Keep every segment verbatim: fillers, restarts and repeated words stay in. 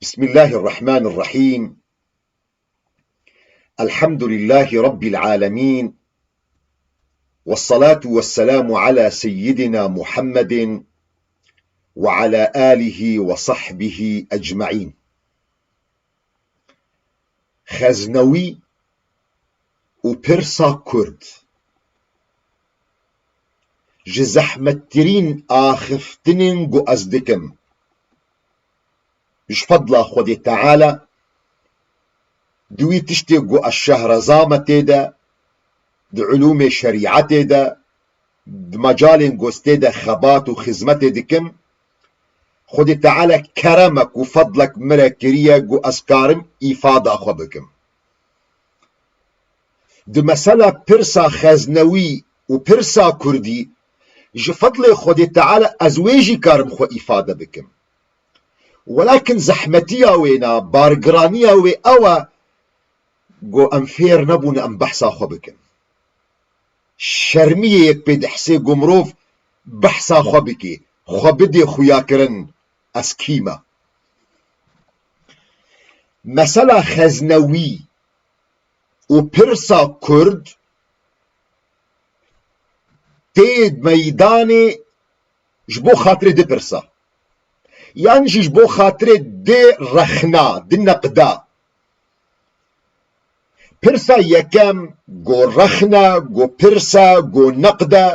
بسم الله الرحمن الرحيم. الحمد لله رب العالمين. والصلاة والسلام على سيدنا محمد وعلى آله وصحبه أجمعين. Xeznewî û pirsa Kurd. Ji zehmettirîn axiftinên ku ez dikim. Ji fedla Xwedê Teala, di wî tiştê ku ez şehreza me tê de, di ulûmê şerîetê de, di mecalên ku ez tê de xebat û xizmetê dikim, Xwedê Teala keremek û fedlek min re kiriye ku ez karim îfada xwe bikim. Di mesela pirsa xeznewî û pirsa kurdî, ji fedlê Xwedê Teala ez wê jî karim xwe îfade bikim. Welakin zehmetiya wêna, bargiraniya wê ew e, ku em fêr nebûne em behsa xwe bikin. Şermiyê yek pê dihsê ku mirov behsa xwe bike, xwe bidê xuyakirin, ez kî me. Mesela xeznewî û pirsa Kurd tê meydanê ji bo xatirê di pirsa. Yan jî ji bo xatirê di rexna, di neqda. Pirsa yekem, go rexna, go pirsa, go neqda,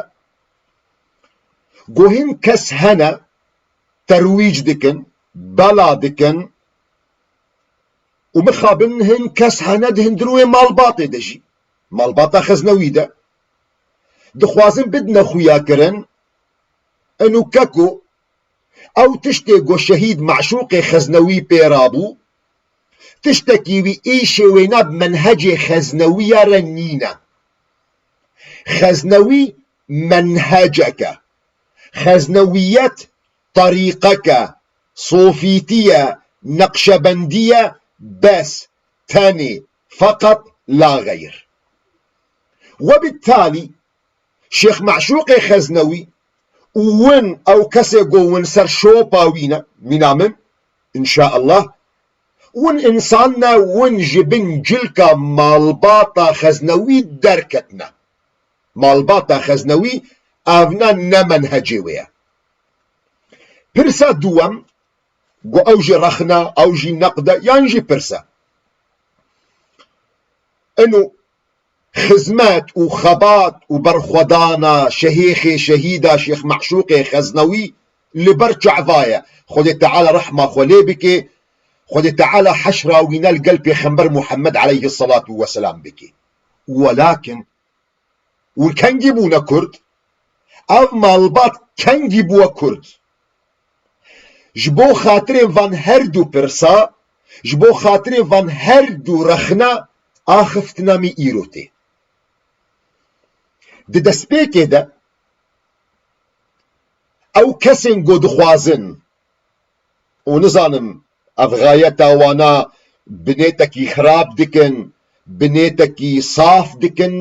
go hin kes hene, terwîc dikin, bela dikin û mixabin hin kes hene di hundir wê malbatê de jî, malbata xeznewî de. Dixwazin bidine xuyakirin, eno keko, ew tiştê ku şehîd Meşûqê Xeznewî pê rabû, tiştekî wî îşê wêna bi menhecê xeznewiya re nîne. Xeznewî menhecek e. Xeznewiyet terîqek e, sofîtî ye, neqşebendî ye, bes, tenê, feqet, la xeyr. Webittalî, Şêx Meşûqê Xeznewî û win ew kesê ku win ser şopa wî ne, mîna min, înşaallah, win însan ne, win ji bin cilka malbata Xeznewî derketine. Malbata Xeznewî ev ne, ne menhecê wê ye. Pirsa duwem, ku ew jî rexne, ew jî neqde, yan jî pirse. Eno xizmet û xebat û berxwedana şehêxê şehîda Şêx Meşûqê Xeznewî li ber çava ye. Xwedê Teala rehma xwe lê bike, Xwedê Teala heşra wî ne li gel Pêxember Muhammed aleyhisselatu vesselam bike. Welakin, û kengî bûne Kurd? Ev malbat kengî bûye Kurd? Ji bo xatirên van her du pirsa, ji bo xatirên van her du rexna axiftina me îro tê. Di destpêkê de ew kesên ku dixwazin û nizanim ev xayeta wana bi nêtekî xirab dikin, bi nêtekî saf dikin,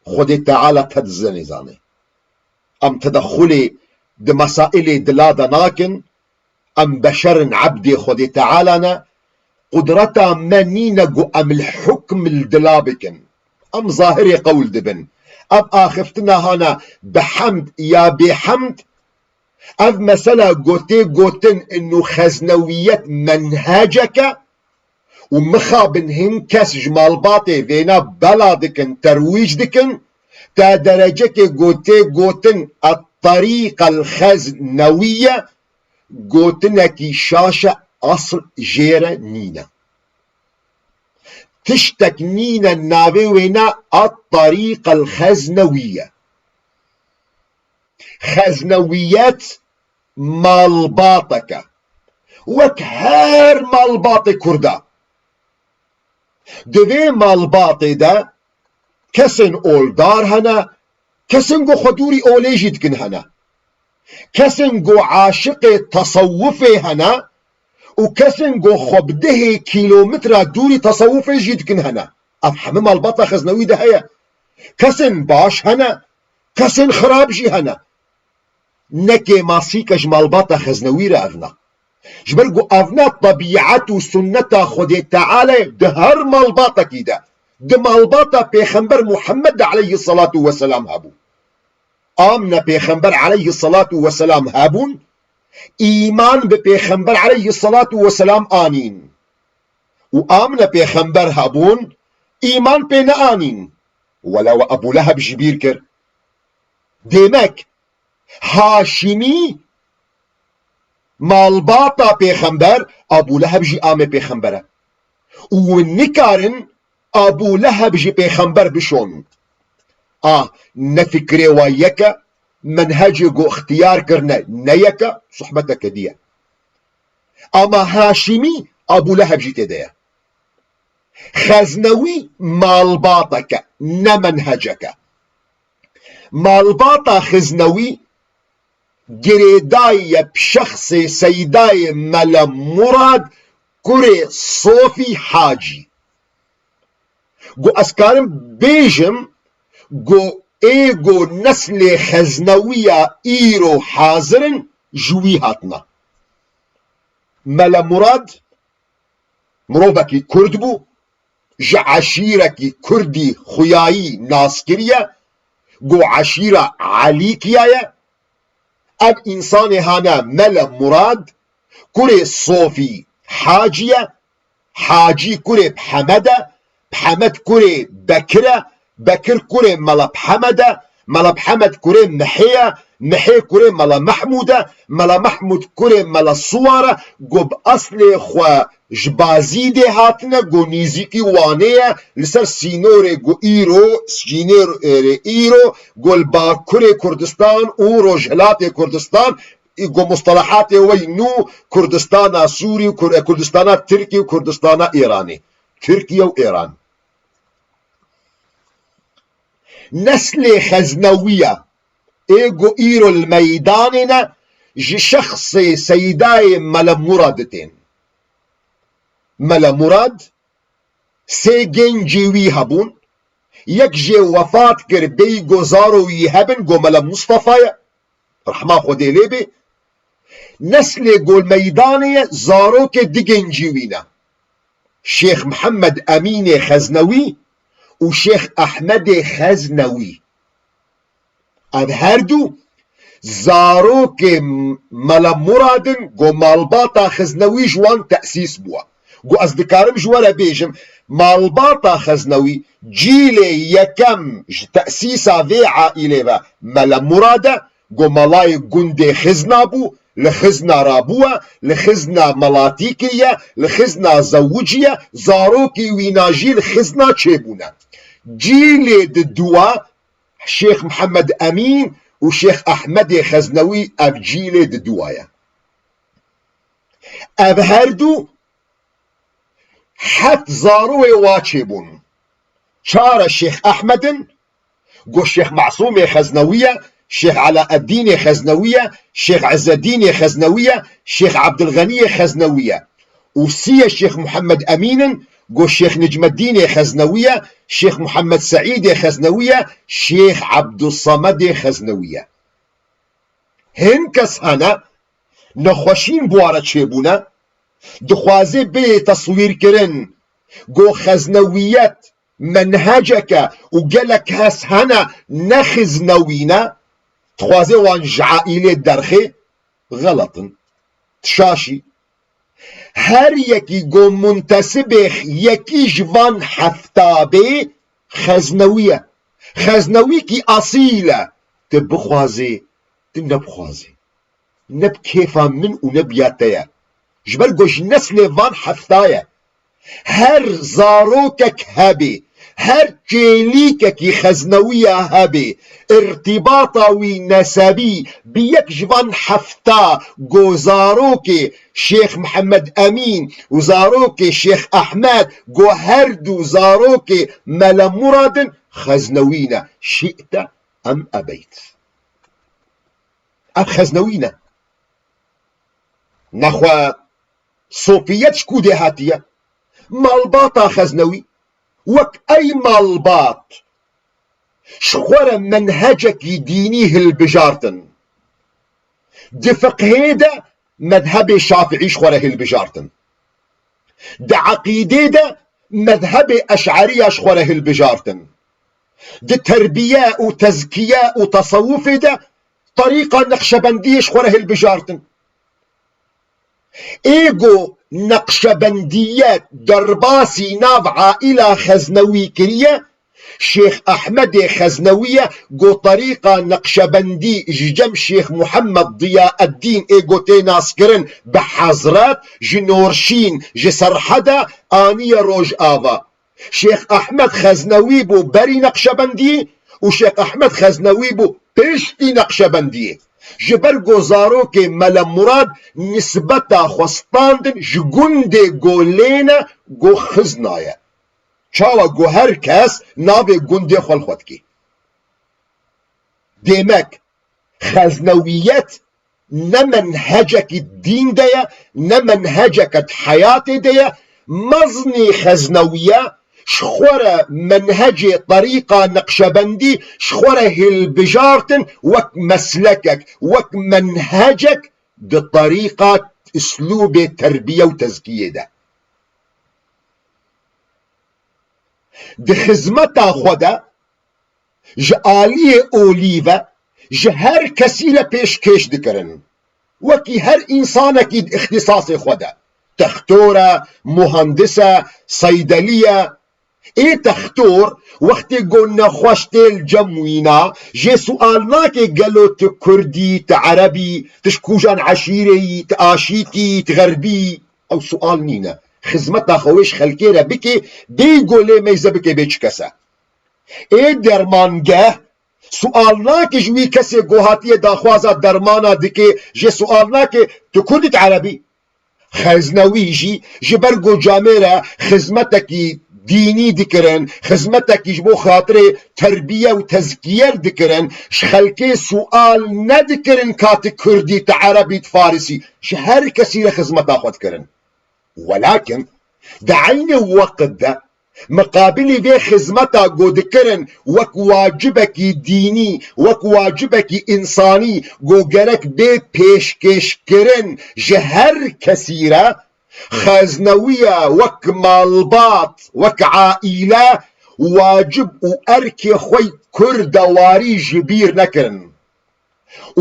Xwedê Teala te dizinê zane. Em tedexulê di mesailê dila de nakin, em beşer in, ebdê Xwedê Teala ne, qudreta me nîne ku em li hukm li dila bikin. Em zahirê qewl dibin. Ev axiftina hana bi hemd ya bê hemd, ev mesela gotê gotin inu xeznewiyet menhecek e û mixabin hin kes ji malbatê vêna bela dikin, terwîc dikin, te derecekê gotê gotin et-terîqel xeznewiye, gotinekî şaş e, asl jê re nîne. Tiştek nîne navê wêna et-terîqel xeznewiye. Xeznewiyet malbatek e. Wek her malbatê Kurda. Di vê malbatê de kesên oldar hene, kesên ku xwe dûrî olê jî dikin hene. Kesên ku aşiqê tesewufê hene û kesên ku xwe bi dehê kîlometra dûrî tesewufê jî dikin hene. Ev hemî malbata xeznewî de heye. Kesên baş hene, kesên xirab jî hene. Ne kêmasîke ji malbata xeznewî re ev ne. Ji ber ku evna tebîet û sunneta Xwedê Teala di her malbatekî de, di malbata Pêxember Muhammed de aleyhisselatu vesselam hebû. Amne Pêxember aleyhisselatu vesselam hebûn, îman bi Pêxember aleyhisselatu vesselam anîn. Û amne Pêxember hebûn, îman pê neanîn. Wela we Ebû Leheb ji bîr kir. Demek, Haşimî malbata Pêxember, Ebû Leheb jî amê Pêxember e. Û hûn nikarin Ebû Leheb ji Pêxember bişon. Ah, ne fikrê wa yek e, menhecê ku ixtiyar kirine ne yek e, sohbeteke dî ye. Ama Haşimî Ebû Leheb jî tê de ye. Xeznewî malbateke, ne menheceke. Malbata Xiznewî girêdayî ye bi şexsê Seydayê Mele Murad kurê Sofî Hacî. Ku ez karim bêjim ku ê ku neslê Xeznewiya îro hazir in ji wî hatine. Mele Murad mirovekî Kurd bû, ji eşîrekî Kurdî xuyayî nas kiriye, ku eşîra Elîkiya ye. Ev însanê hane Mele Murad, kurê Sofî Hacî ye, Hacî kurê Phemed e, Phemed kurê Bekir e, Bekir kurê Mela Phemed e, Mela Phemed kurê Mihê ye, Mihê kurê Mela Mehmûd e, Mela Mehmûd kurê Mela Siwar e, ku bi eslê xwe ji Bazîdê hatine, ku nîzîkî Wanê ye, li ser sînorê ku îro, sînorê îro, ku li Bakurê Kurdistan û Rojhilatê Kurdistan, ku mustelehatê we yî nû Kurdistana Sûrî û Kur-, Kurdistana Tirkî û Kurdistana Îranê. Tirkiye û Îran. Neslê Xeznewiya ê ku îro li meydanê ne, ji şexsê Seydayê Mele Murad tên. Mele Murad sê gencê wî hebûn, yek jê wefat kir, bêyî ku zaro wî hebin, ku Mele Mustafa ye, rehma Xwedê lê bê. Neslê ku li meydanê ye, zarokê du gencî wî ne. Şêx Mihemed Emînê Xeznewî û Şêx Ehmedê Xeznewî. Ev her du zarokê Mela Murad in, ku malbata Xiznewî ji wan tesîs bûye. Ku ez dikarim ji we re bêjim, malbata Xeznewî cîlê yekem ji tesîsa vê aîlê ve Mela Murad e, ku melayê gundê Xizna bû, li Xizna rabûye, li Xizna melatî kiriye, li Xizna zewiciye, zarokê wîna jî li Xizna çêbûne. Cîlê di dua Şêx Mihemed Emîn û Şêx Ehmedê Xeznewî ev cîlê di dua ye. Ev her du heft zaroyê wa çêbûn. Çar e Şêx Ehmed in, ku Şêx Masûmê Xeznewî ye, Şêx Elaeddînê Xeznewî ye, Şêx Îzzedînê Xeznewî ye, Şêx Ebdilxeniyê Xeznewî ye. Û sî ye Şêx Muhammed Emîn in, ku Şêx Necmeddînê Xeznewî ye, Şêx Muhammed Seîdê Xeznewî ye, Şêx Ebdulsamedê Xeznewî ye. Hin kes hene, nexweşîn bi wa re çêbûne, dixwaze bê teswîrkirin, ku xeznewiyet menheceke û gelek kes hene ne xiznewî ne, dixwaze wan ji aîlê derxê, xelet in. Şaşî. Her yekî ku muntesibê yekî ji van hefta bê, xeznewî ye. Xeznewîkî esîl e. Tu bixwazî, tu nebixwazî. Ne bi kêfa min û ne bi ya te ye. Ji ber ku ji neslê van hefta ye. Her zarokek hebê, her çêlîkekî xeznewiya hebê, irtîbata wî nesebî bi yek ji van hefta ku zarokê Şêx Mihemed Emîn û zarokê Şêx Ehmed ku her du zarokê Mele Murad in, xeznewî ne. Şî'te em ebeyt. Ev xeznewî ne. Nexwe Sofiyet ji ku dê hatiye? Malbata xeznewî. Wek ey malbat ji xwe re menhecekî dînî hilbijartin. Di fiqhê de mezhebê Şafiî ji xwe re hilbijartin. Di eqîdê de mezhebê Eş'eriya ji xwe re hilbijartin. Di terbiye û tezkiye û tesewufê de terîqa Neqşebendiyê ji xwe re hilbijartin. Ê ku Neqşebendiye derbasî nav aîla Xeznewî kiriye, Şêx Ehmedê Xeznewî ye ku terîqa Neqşebendî ji cem Şêx Muhammed Diyaeddîn ê ku tê naskirin bi Hezret, ji Norşîn, ji Serhede aniye Rojava. Şêx Ehmed Xeznewî bû berî Neqşebendî û Şêx Ehmed Xeznewî bû piştî Neqşebendiyê. Ji ber ku zarokê Mele Murad nisbeta xwe standin ji gundê ku lê ne, ku Xizna ye. Çawa ku her kes navê gundê xwe li xwe dikê. Demek, Xeznewiyet ne menhecekî dîn de ye, ne menheceke di heyatê de ye. Meznî Xeznewiye ji xwe re menhecê terîqa Neqşebendî ji xwe re hilbijartin wek meslekek, wek menhecek di terîqa, uslûbê terbiye û tezkiyê de. Di xizmeta xwe de ji aliyê olî ve ji her kesî re pêşkêş dikirin. Wekî her însanekî di îxtîsasê xwe de. Textor e, muhandis e, seydeliye. Ê textor wextê ku nexweş tê li cem wî ne, jê sual nake gelo tu kurd î, tu ereb î, tu ji kûjan eşîrê yî, tu aşîk î, tu xerbî yî. Ew sual nîne. Xizmeta xwe wê ji xelkê re bike, bêyî ku lê meyze bike bê çi kes e. Ê dermangeh sual nake ji wî kesê ku hatiye daxwaza dermana dike, jê sual nake tu kurd î, tu ereb î. Xeznewî jî ji ber ku camêre xizmetekî dînî dikirin, xizmetekî ji bo xatirê terbiye û tezkiye dikirin, ji xelkê sual nedikirin ka tu kurd î, tu ereb î, tu faris î, ji her kesî re xizmeta xwe dikirin. Welakin di eynê weqt de miqabilî vê xizmeta ku dikirin wek wacibekî dînî, wek wacibekî însanî ku gerek bê pêşkêşkirin ji her kesî re, Xeznewiye wek malbat, wek aîle wacib û erkê xwe yê kurdewarî ji bîr nekirin.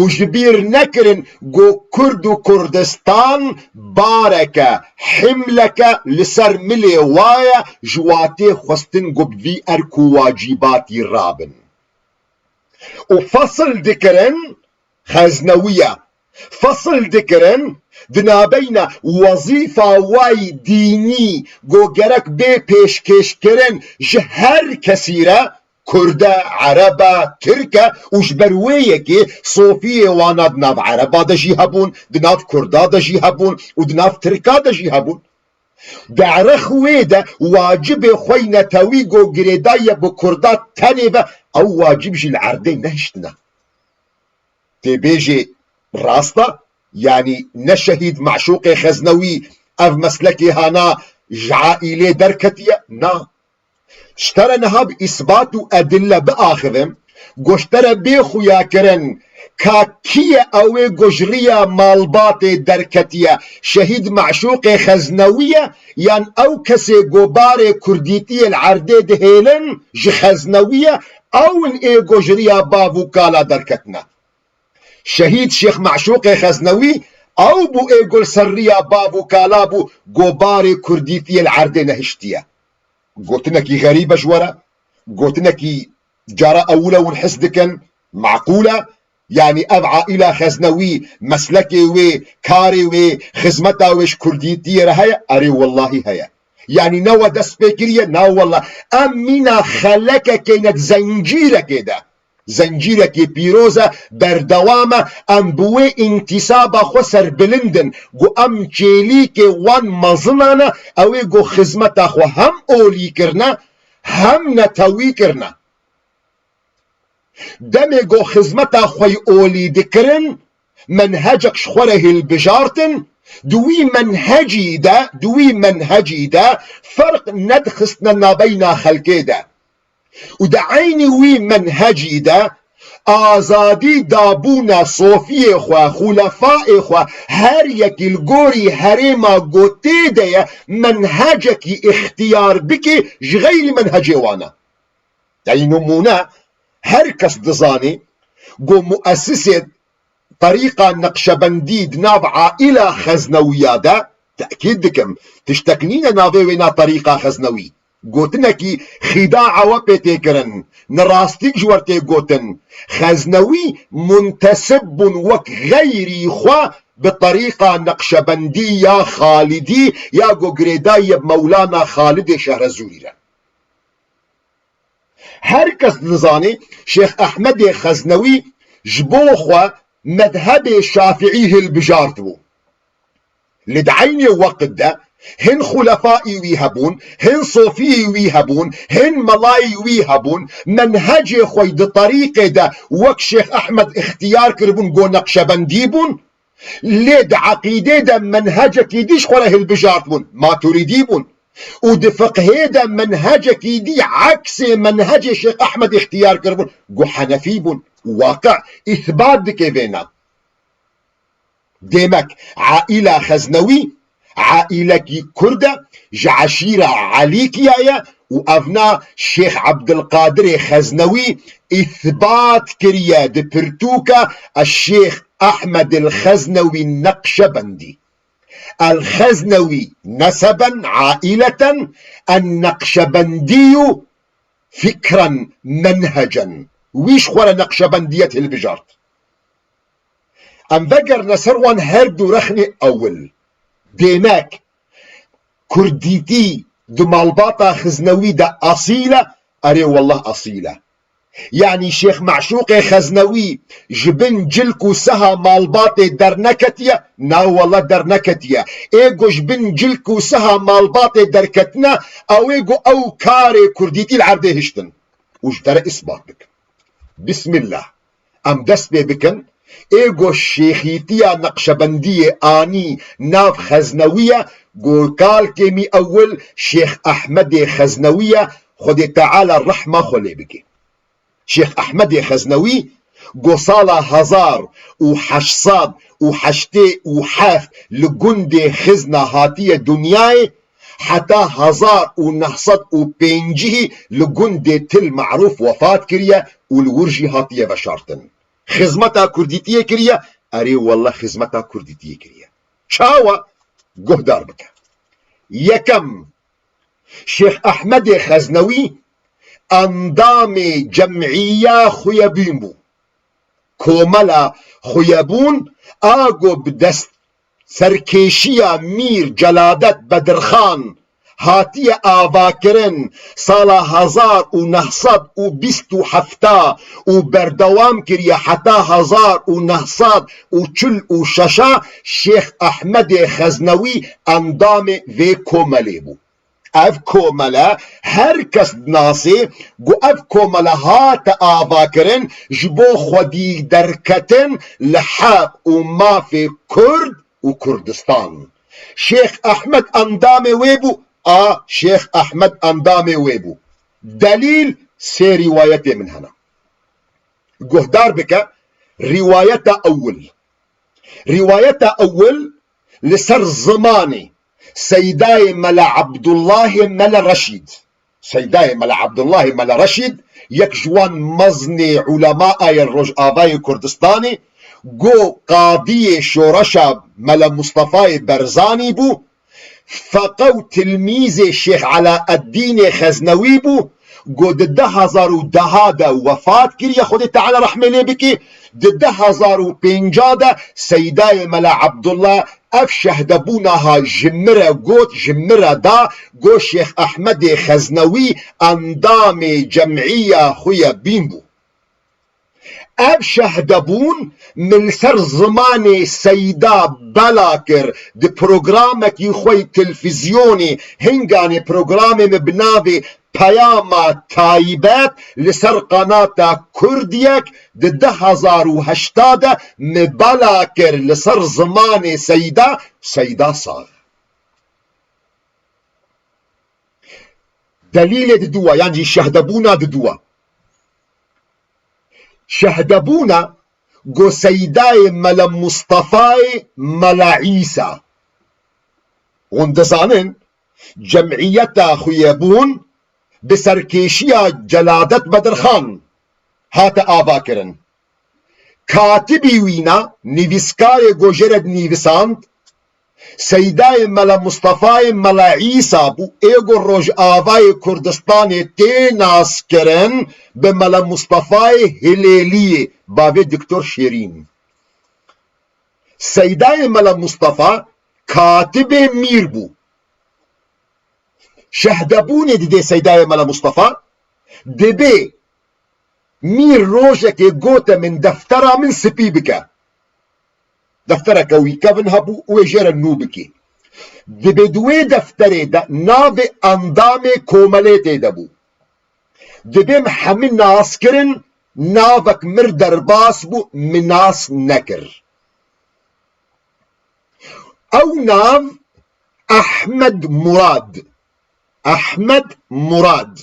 Û ji bîr nekirin ku Kurd û Kurdistan bareke, himleke li ser milê wa ye, ji wa tê xwestin ku bi vî erk û wacîbatî rabin. Û fesil dikirin, Xeznewiye fesil dikirin, di navbeyna wezîfa wayî dînî ku gerek bê pêşkêşkirin ji her kesî re, Kurd e, Ereb e, Tirk e û ji ber wê yekê sofiyê wana di nav Ereba de jî hebûn, di nav Kurda de jî hebûn û di nav Tirka de jî hebûn. Di erex wê de wacibê xwe yî netewî ku girêdaye bi Kurda tenê ve, ew wacib jî li erdê nehiştine. Tê bêjê rast e, yanî ne şehîd Meşûqê Xeznewî ev meslekê hana ji aîlê derketiye? Na. Ji te re niha bi îsbat û edille biaxivim, ku ji te re bê xuyakirin ka kî ye ew ê ku ji riya malbatê derketiye, şehîd Meşûqê Xeznewî ye yan ew kesê ku barê kurdîtiyê li erdê dihêlin ji Xeznewî ye, ew in ê ku ji riya bav û kala derketine. Şehîd Şêx Meşûqê Xeznewî ew bû ê ku li ser riya bav û kala bû ku barê kurdîtiyê li erdê nehiştiye. Gotinekî xerîb e ji we re, gotinekî cara ewil e hûn his dikin, meqûl e, yanî ev aîla Xeznewî, meslekê wê, karê wê, xizmeta wê ji kurdîtiyê re heye? Erê wellahî heye. Yanî ne we dest pê kiriye? Na wellah. Em mîna xelekekê ne, di zencîrekê de. Zencîrekê pîroz e, berdewam e, em bi wê întîsaba xwe serbilind in, ku em çêlîkê wan mezinan e, ew ê ku xizmeta xwe hem olî kirine, hem netewî kirine. Demê ku xizmeta xwe yî olî dikirin, menhecek ji xwe re hilbijartin, di wî menhecî de, di wî menhecî de ferq nedixistine nabeyna xelkê de. Û di eynî wî menhecî de Azadî dabûne sofiyê xwe, xûlefaê xwe, her yekî li gorî herêma ku tê de ye, menhecekî îxtiyar bike ji xeyrî menhecê wan e. Ey nimûne, her kes dizanî ku muesisê terîqa Neqşebendî di nav aîla Xeznewîya de, tekîd dikim, tiştek nîne navê wê na terîqa Xeznewî. Gotinekî xîdaa we pê tê kirin, ne rastîk ji we tê gotin. Xeznewî muntesib bûn wek xeyrî xwe bi terîqa Neqşebendî ya Xalidî ya ku girêdayî ye bi Mewlana Xalidê Şehrezûrî re. Her kes dizanî Şêx Ehmedê Xeznewî ji bo xwe medhebê Şafîî hilbijartibû. Lê di eynê weqt de hin xulefayî wî hebûn, hin sofiyî wî hebûn, hin melayî wî hebûn, menhecê xwe di terîqê de wek Şêx Ehmed îxtiyar kiribûn, ku Neqşebendî bûn. Lê di eqîdê de menhecekî dî ji xwe re hilbijartibûn, Maturîdî bûn. Û di fiqhê de menhecekî dî eksê menhecê Şêx Ehmed îxtiyar kiribûn, ku Henefî bûn. Waqi îsbat dike vêna. Demek, aîla Xeznewî, aîlekî Kurd e, ji eşîra Elîkiya ye û evna Şêx Ebdilqadirê Xeznewî îsbat kiriye di pirtûka Eşşêx Ehmed el Xeznewî Neqşebendî. El Xeznewî neseben, aîleten, en Neqşebendî û fikren, menhecen. Wî ji xwe re Neqşebendiyet hilbijart. Em vegerine ser wan her du rexnê ewil. Demek, kurdîtî di malbata Xiznewî de asîl e? Erê, wellah asîl e. Yanî Şêx Meşûqê Xeznewî ji bin cilk û seha malbatê derneketiye? Na, wellah derneketiye. Ê ku ji bin cilk û seha malbatê derketine, ew ê ku ew karê kurdîtî li erdê hiştin. Û ji te re îsbat bikim. Bismillah. Em dest pê bikin. Ê ku şêxîtiya Neqşebendiyê anî nav Xeznewî ye, ku kalkê mî ewil Şêx Ehmedê Xeznewî ye, Xwedê Teala rehma xwe lê bike. Şêx Ehmedê Xeznewî ku sala hezar û heşt sed û heştê û heft li gundê Xizna hatiye dinyayê, heta hezar û neh sed û pêncî li gundê Til Merûf wefat kiriye û li wir jî hatiye veşartin. Xizmeta kurdîtiyê kiriye? Erê, wellah xizmeta kurdîtiyê kiriye. Çawa? Guhdar bike. Yekem, Şêx Ehmedê Xeznewî endamê Cemîya Xuyebûn bû. Komela Xuyebûn a ku bi dest serkêşiya Mîr Celadet Bedirxan hatiye avakirin, sala hezar û neh sed û bîst û heft û berdewam kiriye heta hezar û neh sed û çil û şeş a, Şêx Ehmedê Xeznewî endamê vê komelê bû. Ev komele her kes dinasê ku ev komele hate avakirin ji bo xwedî derketin li heq û mafê Kurd û Kurdistan. Şêx Ehmed endamê wê bû? A, Şêx Ehmed endamê wê bû. Delîl, sê rîwayetê min hene. Guhdar bike, rîwayeta ewil. Rîwayeta ewil li ser zimanê Seydayê Mele Ebdullahê Mele Reşîd. Seydayê Mele Ebdullahê Mele Reşîd yek ji wan meznê ulemayê Rojavayê Kurdistanê, ku qadiyê şoreşa Mele Mustafayê Berzanî bû, feqe û tilmîzê Şêx Elaeddînê Xeznewî bû, ku di du hezar û deh de wefat kiriye, Xwedê Teala rehmê lê bike, di du hezar û pênc de Seydayê Mela Ebdullah ev şehdebûna ha ji min re got, ji min re da, got Şêx Ehmedê Xeznewî endamê Cemîya Xuyebîn bû. Ev şehdebûn min li ser zimanê Seyda bela kir, di programekî xwe yê televîzyonê, hinganê programê min bi navê Peyama Taybet li ser qanata Kurdiyek di du hezar û heşt de min bela kir li ser zimanê Seyda, Seyda sax. Delîlê diduwa, yan jî şehdebûna diduwa. Şehdebûna go Seydayê Mele Mustefayê Mele Îsa. Hûn dizanin, cemiyeta xuyebûn bi serkêşiya Celadet Bedirxan hate avakirin. Katibî wîna, nivîskarê go jê re dinivîsand, Seydayê Mele Mustefayê Mele Îsa bû, ê go Rojavayê Kurdistanê tê naskirin bi Mele Mustefayê Hilêliyê, bavê Doktor Şêrîn. Seydayê Mele Mustefa katibê mîr bû. Şehdebûnê didê Seydayê Mele Mustefa, dibê mîr rojekê gote min deftera min spî bike. Deftereke wî kevin hebû, wê jê re nû bikê. Dibê di wê defterê de navê endamê komelê tê de bû. Dibê em hemî nas kirin, navek mir derbas bû, min nas nekir. Ew nav Ehmed Murad. Ehmed Murad.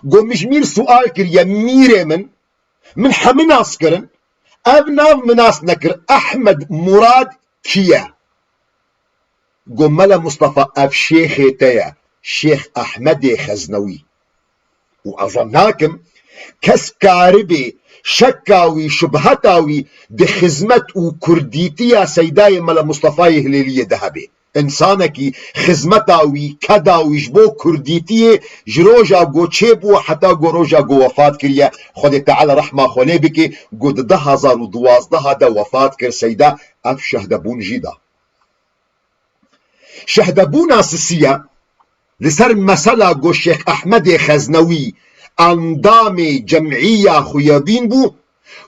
Go min ji mîr sual kiriye, mîrê min, min hemî nas kirin, ev nav min nas nekir, Ehmed Murad kî ye? Go Mele Mustafa, ev şêxê te ye, Şêx Ehmedê Xeznewî. Û ez zan nakim, kes karibê şeka wî, şubheta wî di xizmet û kurdîtiya Seydayê Mele Mustafayê Hilêliyê de hebe. Însanekî xizmeta wî, keda wî ji bo kurdîtiyê ji roja go çêbû heta go roja go wefat kiriye, Xwedê Teala rehma xwe lê bike, go di du hezar û duwazdeh de wefat kir Seyda, ev şehdebûn jî da. Şehdebûna sisiye li ser mesela go Şêx Ehmedê Xeznewî endamê cemîya xuyebîn bû,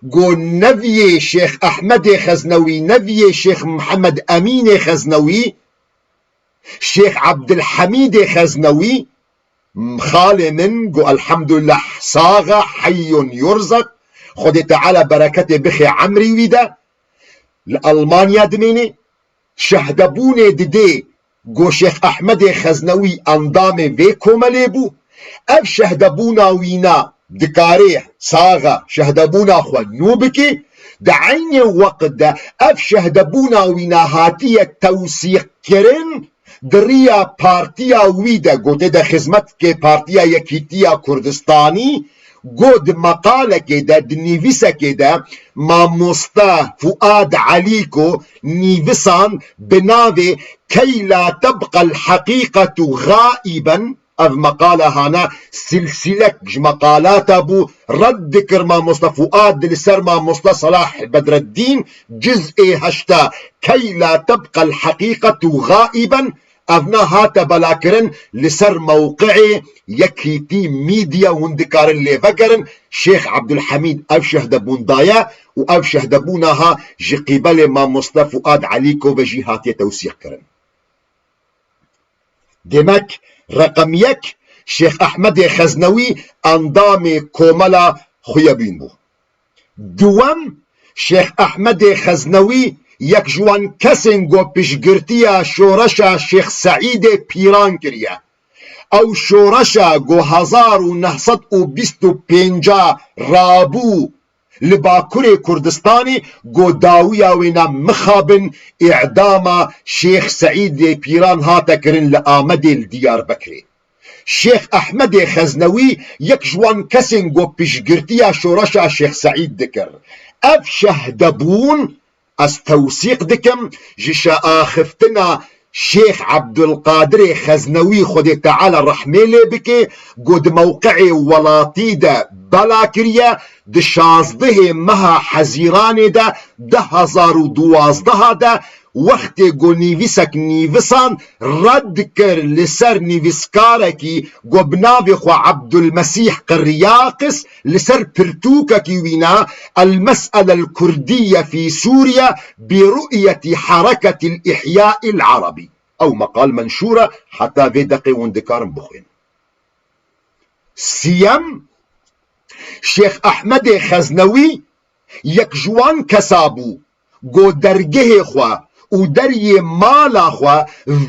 go neviyê Şêx Ehmedê Xeznewî, neviyê Şêx Mihemed Emînê Xeznewî, Şêx Ebdilhemîdê Xeznewî, xalê min, go elhemdulillah sax e, heyyun yurzak, Xwedê Teala bereketê bixê emrî wî de, li Almanya dimîne. Şehdebûnê didê go Şêx Ehmedê Xeznewî endamê vê komelê bû. Ev şehdebûna wîna dikarê sax e, şehdebûna xwe nû bike. Di eynê weqt de ev şehdebûna wîna hatiye tewsîqkirin di riya partiya wî de, go tê de xizmet ke Partiya Yekîtiya Kurdistanî, go di meqalekê de, di nivîsekê de, mamoste Fuad Elîko nivîsan bi navê "Key la tebqel heqîqetu gaiben", ev meqala hana silsîlek ji meqalata bû, red dikir mamoste Fuad li ser mamoste Selah Bedreddîn, ciz'ê heşta, "Key la tebqel heqîqetu gaiben", ev na hate belakirin li ser mewqeê Yekîtî Media, hûn dikarin lê vegerin. Şêx Ebdulhemîd ev şehdebûn daye û ev şehdebûna ha ji qîbelê mamoste Fuad Elîko ve jî hatiye tewsîq kirin. Demek, reqem yek, Şêx Ehmedê Xeznewî endamê komela xuyebîn bû. Duwem, Şêx Ehmedê Xeznewî yek ji wan kesên ku piştgirtiya şoreşa Şêx Seîdê Pîran kiriye. Ew şoreşa ku hezar û neh sed û bîst û pênc rabû li Bakurê Kurdistanê, ku dawiya wêna mixabin îdama Şêx Seîdê Pîran hate kirin li Amedê, li Diyarbekirê. Şêx Ehmedê Xeznewî yek ji wan kesên ku piştgirtiya şoreşa Şêx Seîd dikir. Ev şehdebûn, ez tewsîq dikim, ji şeaxiftina Şêx Ebdulqadirê Xeznewî, Xwedê Teala rehmê lê bike, ku di mewqeê welatî de bela kiriye, di şazdehê meha Hezîranê de du hezar û duwazdeh de, wextê ku nivîsek nivîsan red kir li ser nivîskarekî ku bi navê xwe Ebdulmesîh Qiryaqis, li ser pirtûkekî wîna, "El-Mes'ele el-Kurdiye fî Sûriye bi ru'yeti Hereketil İhya'il Arabi." Ew meqal menşûr e, heta vê deqê hûn dikarin bixwînin. Siyem, Şêx Ehmedê Xeznewî yek ji wan kesa bû, ku dergehê xwe û deriyê mala xwe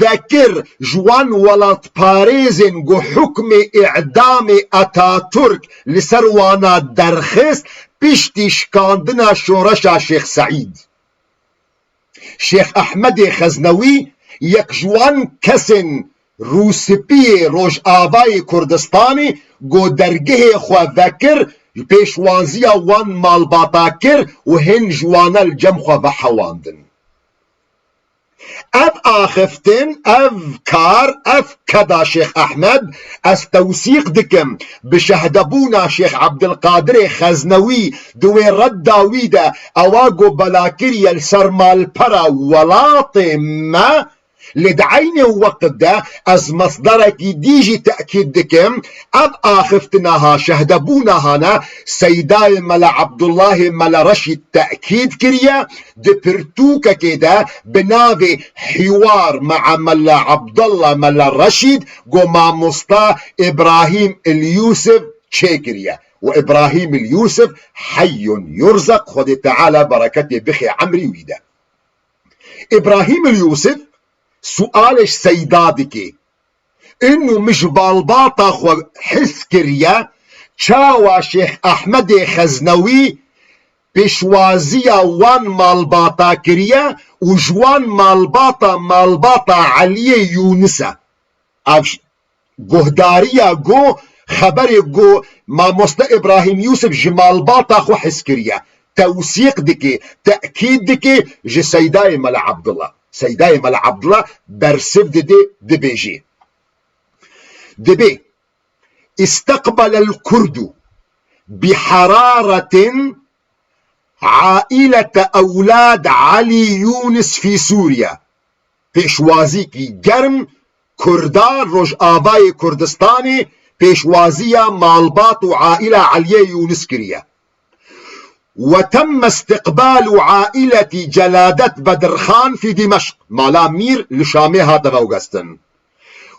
vekir ji wan welatparêzên ku hukmê îdamê Ataturk li ser wana derxist piştî şikandina şoreşa Şêx Seîd. Şêx Ehmedê Xeznewî yek ji wan kesên rûspiyê Rojavayê Kurdistanê ku dergehê xwe vekir, pêşwaziya wan malbata kir û hin ji wana li cem xwe vehewandin. Ev axiftin, ev kar, ev keda Şêx Ehmed, ez tewsîq dikim bi şehdebûna Şêx Ebdilqadirê Xeznewî di wê redda wî de ewa ku bela kiriye li ser malpera welatê me, lê di eynê weqt de ez mesderekî dî jî tekîd dikim, ev axiftina ha, şehdebûna hane Seydayê Mela Ebdullahê Mela Reşîd tekîd kiriye, di pirtûkekê de bi navê Hiwar mea Mela Abdullah Mela Reşîd ku mamosta Îbrahîm il Yûsif çêkiriye. Û Îbrahîm il Yûsif heyyun yurzeq, Xwedê Teala bereketê bixê emrî wî de. Îbrahîm il Yûsif sualê ji Seyda dike. Û min ji malbata xwe his kiriye, çawa Şêx Ehmedê Xeznewî pêşwaziya wan malbata kiriye û ji wan malbata, malbata Eliyê Yûnis e. Ev ş-, guhdariya ku, xeberê ku mamoste Îbrahîm Yûsif ji malbata xwe his kiriye, tewsîq dike, tekîd dike ji Seydayê Mela Abdullah. Seydayê Mela Abdullah bersiv dide, dibêje. Dibê, استقبل الكرد بحرارة عائلة أولاد علي يونس في سوريا. Pêşwazîkî germ Kurda Rojavayê Kurdistanê pêşwaziya malbat û aîla Eliyê Yûnis kiriye. وتم استقبال عائلة جلادة بدرخان في دمشق. Mala Mîr li Şamê hate veguhestin.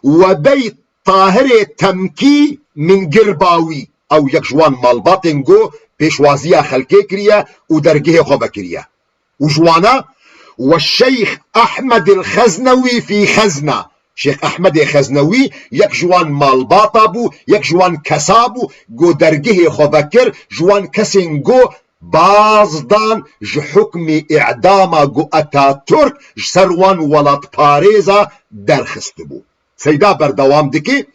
وبيت Tahirê Temkî min Girbawî, ew yek ji wan malbatên ku pêşwaziya xelkê kiriye û dergehê xwe vekiriye. Û ji wana, والشيخ أحمد الخزنوي في خزنة. Şêx Ehmedê Xeznewî yek ji wan malbata bû, yek ji wan kesa bû ku dergehê xwe vekir, ji wan kesên ku baz dan ji hukmê îdama ku Ataturk ji ser wan welatparêza derxistibû. Seyda berdewam dike,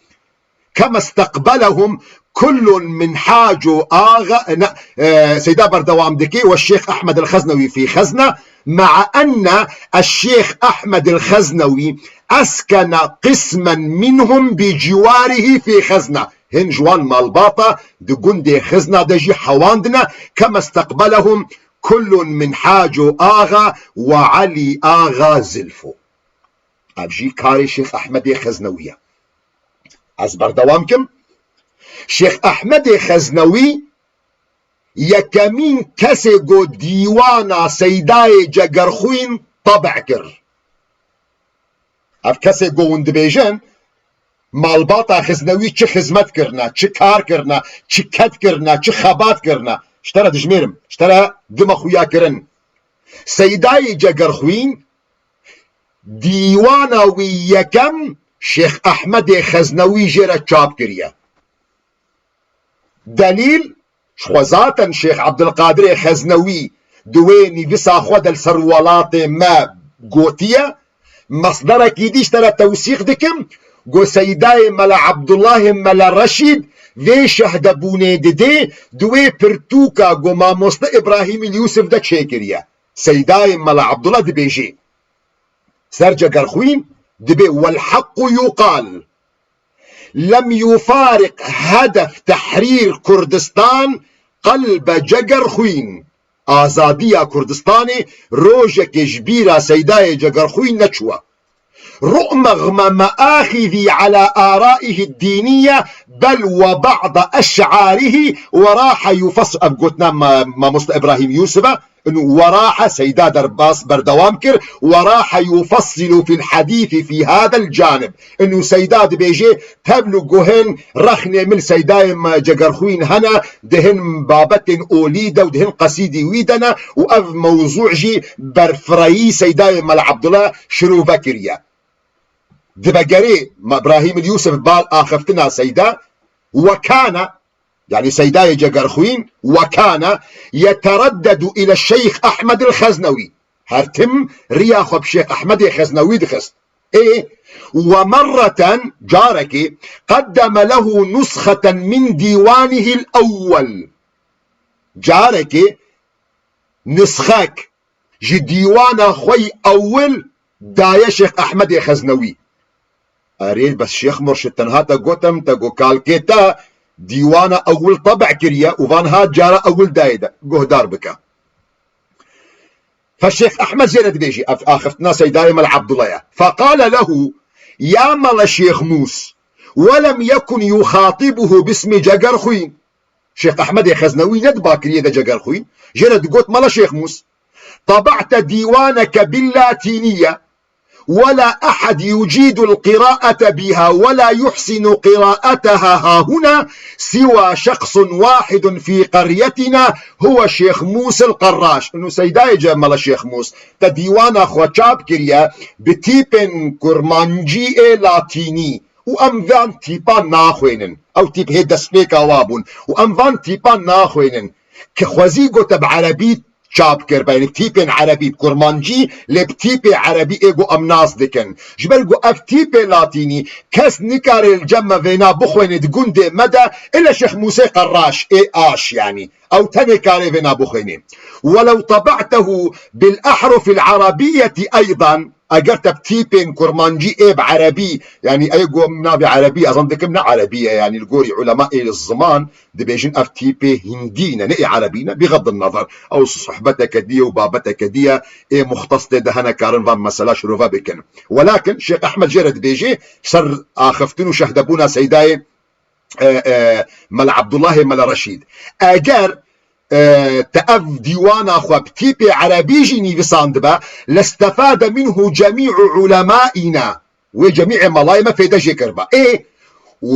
كما استقبلهم كل من حاجو آغا، نا، آه، سيدا بردوام دكي، والشيخ أحمد الخزنوي في خزنة، مع أن الشيخ أحمد الخزنوي أسكن قسما منهم بجواره في خزنة. Hin ji wan malbata di gundê Xizna de jî hewandine, كما استقبلهم كل من حاجو آغا وعلي آغا زلفو. Ev jî karê Şêx Ehmedê Xeznewî ye. Ez berdewam kim. Şêx Ehmedê Xeznewî yekemîn kesê ku dîwana Seydayê Cegerxwîn tebi kir. Ev kesê ku hûn dibêjin, malbata Xiznewî çi xizmet kirine, çi kar kirine, çi ked kirine, çi xebat kirine, ji te re dijmêrim, ji te re dime xuya kirin. Seydayê Cegerxwîn, dîwana wî yekem Şêx Ehmedê Xeznewî jê re çap kiriye. Delîl, ji xwe zaten Şêx Ebdilqadirê Xeznewî di wê nivîsa xwe de li ser welatê me gotiye, mesderekî dî ji te re tewsîq dikim, ku Seydayê Mela Ebdullahê Mela Reşîd vê şehdebûnê didê, di wê pirtûka ku mamoste Îbrahîmî li Yûsif de çêkiriye. Seydayê Mela Ebdullah dibêjê, ser Cegerxwîn dibê, والحق يقال لم يفارق هدف تحرير كردستان قلب جقرخوين. Azadiya Kurdistanê rojekê ji bîra Seydayê Cegerxwîn neçûye. رغم مآخذي على آرائه الدينية بل وبعض أشعاره وراح يفصل. Ev gotina ma-, mamosta Îbrahîm Yûsif e. Inu وراح Seyda derbas berdewam kir. وراح يفصل في الحديث في هذا الجانب. Inu Seyda dibêje, tevl û guhin rexnê min Seydayê me Cegerxwîn hene, di hin babetên olî de û di hin qesîdî wî de ne û ev mewzû jî berfireyî Seydayê Mela Abdullah şirove kiriye. Di vegerê Îbrahîm Yûsif bal axiftina Seyda, وكان, yanî Seydayê Cegerxwîn, وكان يتردد إلى الشيخ أحمد الخزنوي. Her tim riya xwe bi Şêx Ehmedê Xeznewî dixist. Ê, ومرة, carekê, قدم له نسخة من ديوانه الأول. Carekê nisxek ji dîwana xwe yî ewil daye Şêx Ehmedê Xeznewî. Erê, bes Şêx Murşid, tenha te gotim, te got kalkê te dîwana ewil tebe kiriye û van ha cara ewil dayê de. Guhdar bike. Fe Şêx Ehmed jê re dibêjî, ev axiftina Seydayê Mela Abdullah ye. فقال له: يا ملا شيخ موس، ولم يكن يخاطبه باسم Cegerxwîn. Şêx Ehmedê Xeznewî nediba kiriyê de Cegerxwîn. Jê re digot, Mela Şêx Mûs, طبعت ديوانك باللاتينية، ولا أحد يجيد القراءة بها ولا يحسن قراءتها هاهنا سوى شخص واحد في قريتنا، هو شيخ موسى القراش. Inu Seydayê ce Mela Şêx Mûs, te dîwana xwe çap kiriye bi tîpên kurmancî ê latînî û em van tîpan naxwênin. Ew tîp hê destpêka wa bûn û em van tîpan naxwênin. Ki xwezî gote bi erebî çap kir, yanî tîpên erebî bi kurmancî, lê bi tîpê erebî ê got em nas dikin. Ji ber ku ev tîpê latînî kes nikare li cem me vêna bixwêne di gundê me de, ê le Şêx Mûsê Qerraş ê aş, yanî ew tenê karê vêna bixwêne. ولو طبعته بالأحرف العربية أيضا، eger te bi tîpên kurmancî ê bi erebî, yanî ê got em navê erebî, ez an dikim ne erebî ye, yanî li gorî ulema ê li ziman, dibêjin ev tîpê hindî ne, ne ê erebî ne, bixeddin nezer. Ew sohbeteke dî ye û babeteke dî ye, ê muxtes tê de hene karin van mesela şirove bikin. Welakin Şêx Ehmed jê re dibêjê ser axiftin û şehdebûna Seydayê, e, e, Mela Abdullahê Mela Reşîd. Eger, e, te ev dîwana xwe bi tîpê erebî jî nivîsandibe, lestefade minhu cemî'u ulemâina. Wê cemî'ê melayê me fêde jê kiriba. Ê,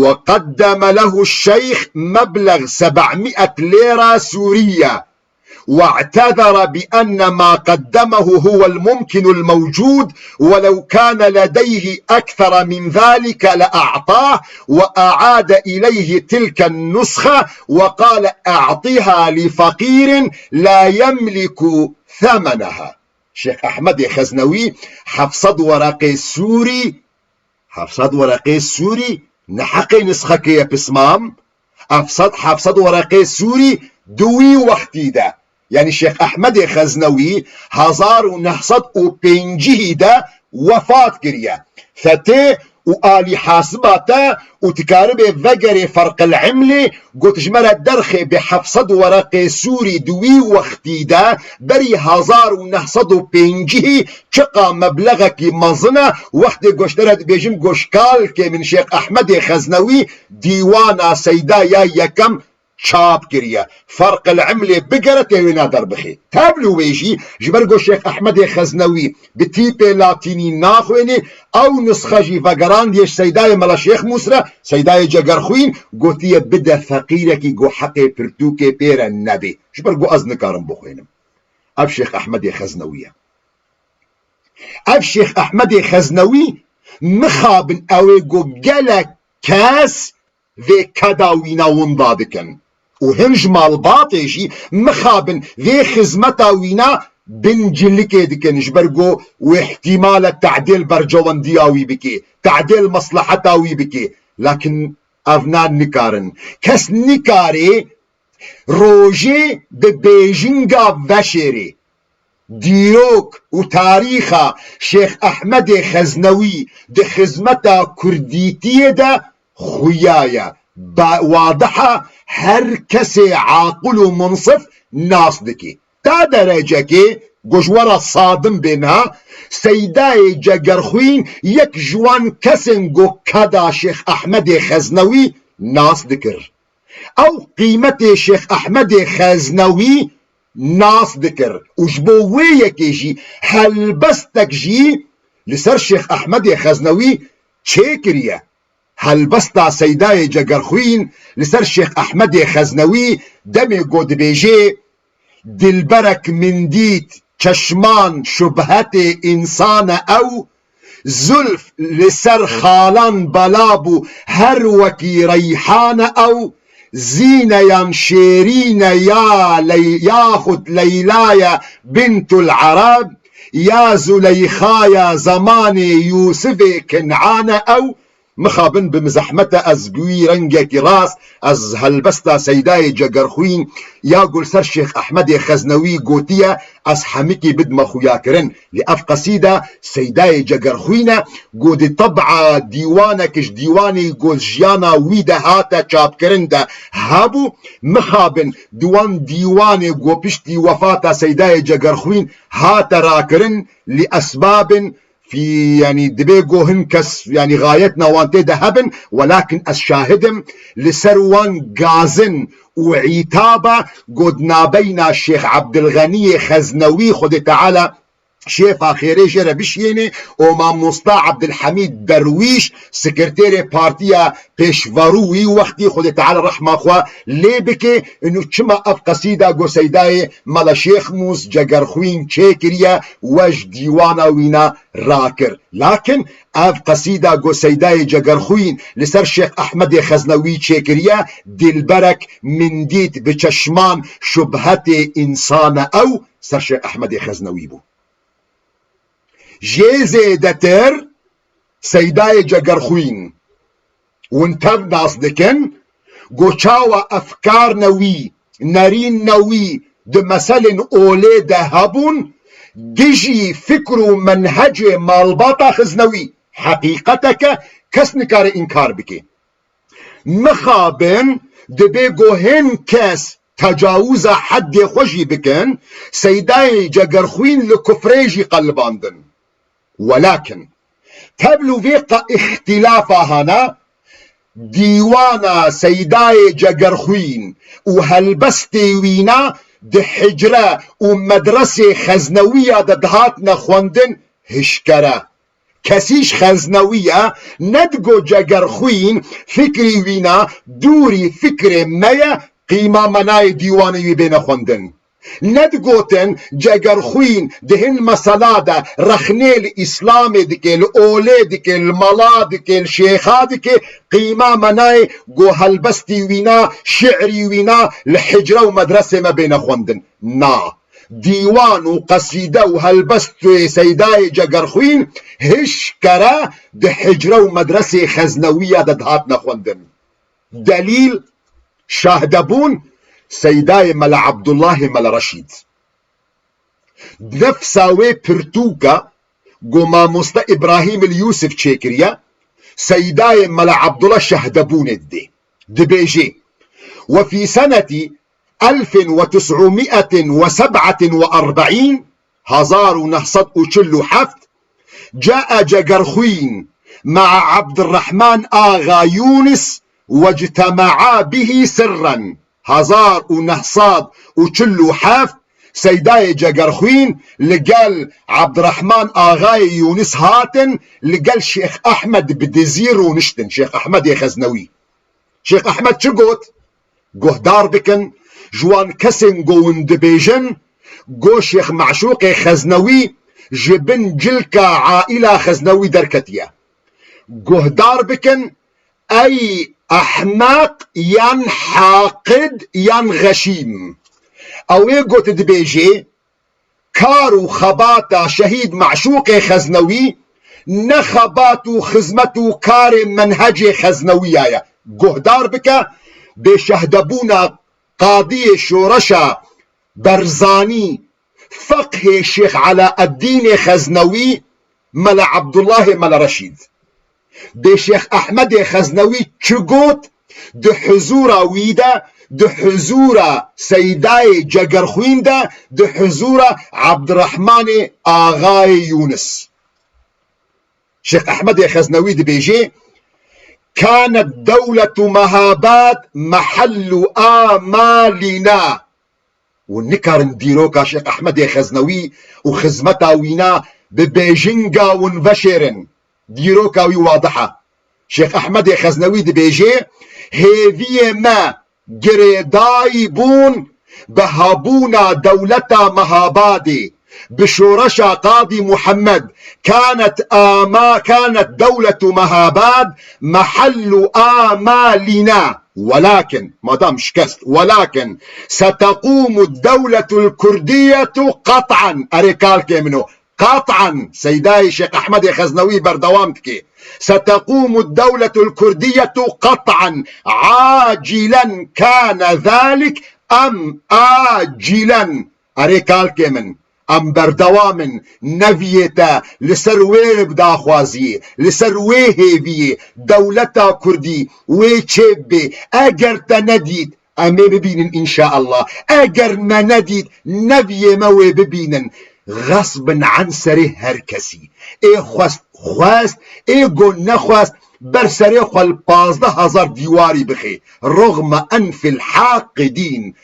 وقدم له الشيخ مبلغ سبعمائة ليرة سورية، واعتذر بأن ما قدمه هو الممكن الموجود، ولو كان لديه أكثر من ذلك لأعطاه، وأعاد إليه تلك النسخة وقال: أعطها لفقير لا يملك ثمنها. Şêx Ehmedê Xeznewî heft sed wereqê sûrî, heft sed wereqê sûrî ne heqê nisxekê ye pismam, heft sed, heft sed wereqê sûrî di wî wextî de, yanî Şêx Ehmedê Xeznewî hezar û neh sed û pêncî de wefat kiriye. Fetê û alî hasiba te û dikaribê vegerê Ferqil Imlê, got ji me re derxê bi heft sed wereqê sûrî di wî wextî de, berî hezar û neh sed û pêncî çiqa meblexekî mezin e, wextê goştere dibêjim goşkalkê min Şêx Ehmedê Xeznewî dîwana Seyda ya yekem çap kiriye. Ferqil Imlê bigere tê wêna derbixê. Tevlû wê jî, ji ber ku Şêx Ehmedê Xeznewî bi tîpê latînî naxwênê, ew nisxe jî vegerandiye ji Seydayê Mela Şêx Mûs re, Seydayê Cegerxwîn, gotiye bide feqîrekî ku heqê pirtûkê pê re nebê. Ji ber ku ez nikarim bixwênim. Ev Şêx Ehmedê Xeznewî ye. Ev Şêx Ehmedê Xeznewî mixabin ew ê ku gelek kes vê keda wîna winda dikin. Û hin ji malbatê jî mixabin vê xizmeta wîna bin cilikê dikin, ji ber ku wê îhtîmal e tadê li berjewendiya wî bikê, tadê li mesleheta wî bikê. Lakin ev nan nikarin. Kes nikarê rojê bi bêjinga veşêrê. Dîrok û tarîxa Şêx Ehmedê Xeznewî di xizmeta kurdîtiyê de xuya ye. Ba-, wadiha her kesê aqil û munsif nas dikê. Ta derecekê Go ji we re sadim bê niha, Seydayê Cegerxwîn yek ji wan kesên go keda Şêx Ehmedê Xeznewî nas dikir. Ew qîmetê Şêx Ehmedê Xeznewî nas dikir û ji bo wê yekê jî helbestek jî li ser Şêx Ehmedê Xeznewî çêkiriye. Helbesta Seydayê Cegerxwîn li ser Şêx Ehmedê Xeznewî demê go dibêjê: Dilberek min dît çeşman şubhetê însan e ew, zulf li ser xalan bela bû her wekî reyhan e ew, zîneyan şêrîn e ya Ley-, yaxud Leyla ye bintul Ereb, ya Zuleyxa ye zemanê Yûsifê Kin'an e ew, Mixabin bi min zehmet e, ez bi wî rengekî rast, ez helbesta Seydayê Cegerxwîn ya go li ser Şêx Ehmedê Xeznewî gotiye, ez hemikî bidime xuyakirin. Lê ev qesîde Seydayê Cegerxwîn e, go di teb'a dîwanek ji dîwanê go jiyana wî de hate çapkirin de hebû. Mixabin di wan dîwanê go piştî wefata Seydayê Cegerxwîn hate rakirin, li esbabin fî, yanî dibê go hin kes, yanî xayetna wan tê de hebin, welakin ez şahid im, li ser wan gazin û îtaba go di nabeyna Şêx Ebdilxeniyê Xeznewî, Xwedê Teala şêfa xêrê jê re bişiyêne, û mamosta Ebdilhemîd Derwîş, sekreterê partiya pêşverû wî wextî, Xwedê Teala rehma xwe lê bike, û çima ev qesîda go Seydayê Mela Şêxmûs Cegerxwîn çêkiriye, we ji dîwana wîna rakir. Lakin ev qesîda go Seydayê Cegerxwîn li ser Şêx Ehmedê Xeznewî çêkiriye, dilberek min dît bi çeşman şubhetê însan e ew, ser Şêx Ehmedê Xeznewî bû. Jê zêdetir Seydayê Cegerxwîn. Hûn tev nas dikin, go çawa efkarne wî, nerînne wî di meselên olê de hebûn, dijî fikr û menhecê malbata Xiznewî heqîqeteke kes nikare înkar bike. Mixabin dibê go hin kes tecawuza heddê xwe jî bikin, Seydayê Cegerxwîn li kufrê jî qelibandin. Welakin, tevlû vê qe-, îxtîlafa hana, dîwana Seydayê Cegerxwîn û helbestê wîna di hicre û medresê Xeznewiya de dihatine xwendin hişkere. Kesî ji Xeznewî ye, nedigo Cegerxwîn fikrî wîna dûrî fikrê me ye, qîma menayê dîwanê wî bêne xwendin. Nedigotin Cegerxwîn di hin mesela de rexnê li Îslamê dike, li olê dike, li mela dike, li şêxa dike, qîma menayê go helbestî wîna, şi'rî wîna li hicre û medresê me bêne xwendin. Na. Dîwan û qesîde û helbestê Seydayê Cegerxwîn hişkere di hicre û medresê Xeznewiya de dihatine xwendin. Delîl, şahdebûn, Seydayê Mela Ebdullahê Mela Reşîd. Nefsa wê pirtûka ku mamoste Îbrahîm el Yûsif çêkiriye, Seydayê Mela Ebdullah şahdebûnê didê. Dibêjê: وفي سنة ألف وتسعمائة وسبعة وأربعين، hezar û neh sed û çil û heft, جاء جگرخوین مع عبد الرحمن آغا یونس واجتمعا به سرا. Hezar û neh sed û çil û heft, Seydayê Cegerxwîn li gel Ebdirehman Axayê Yûnis hatin, li gel Şêx Ehmed bi dizî rûniştin, Şêx Ehmedê Xeznewî. Şêx Ehmed çi got? Guhdar bikin, ji wan kesên ku hûn dibêjin, ku Şêx Meşûqê Xeznewî ji bin cilka aîla Xeznewî derketiye. Guhdar bikin, ey ehmeq yan haqid yan xeşîm. Ew ê ku tu dibêjê, kar û xebata şehîd Meşûqê Xeznewî ne xebat û xizmet û karê menhecê Xeznewiya ye. Guhdar bike, bêşehdebûna qadiyê şoreşa Berzanî, feqhê Şêx Elaeddînê Xeznewî, Mela Ebdullahê Mela Reşîd. Bê Şêx Ehmedê Xeznewî çi got, di huzûra wî de di huzûra Seydayê Cegerxwîn de, di huzûra Ebdirehmanê Axayê Yûnis. Şêx Ehmedê Xeznewî dibêjê, "Kanet dewletu Mehabad mehellu amalina." Û nikarin dîroka Şêx Ehmedê Xeznewî û xizmeta wîna bi bêjinga win veşêrin. Dîroka wî wadih e. Şêx Ehmedê Xeznewî dibêjê, "Hêviyê me girêdayî bûn bi hebûna dewleta Mehabadê, bi şoreşa Qadî Muhammed, kanet ama, kanet dewletu Mehabad mehellu amalina. Welakin, madam şikest, welakin, setequmu dewletul kurdiyetu qat'an." Erê kalkê min o. Qat'an, Seydayê Şêx Ehmedê Xeznewî berdewam dike. "Setequmu dewletul kurdiyetu qat'an, acilen kane zalik em acilen." Erê kalkê min, em berdewam in, neviyê te li ser wê daxwaziyê, li ser wê hêviyê, dewleta Kurdî wê çêbibê. Eger te nedît, em ê bibînin înşaallah. Eger me nedît, neviyê me wê bibînin. Xesbin an serê her kesî. Ê xwest xwest, ê got nexwest, ber serê xwe li pazdeh hezar dîwarî bixê. Roxme enfil haqidîn.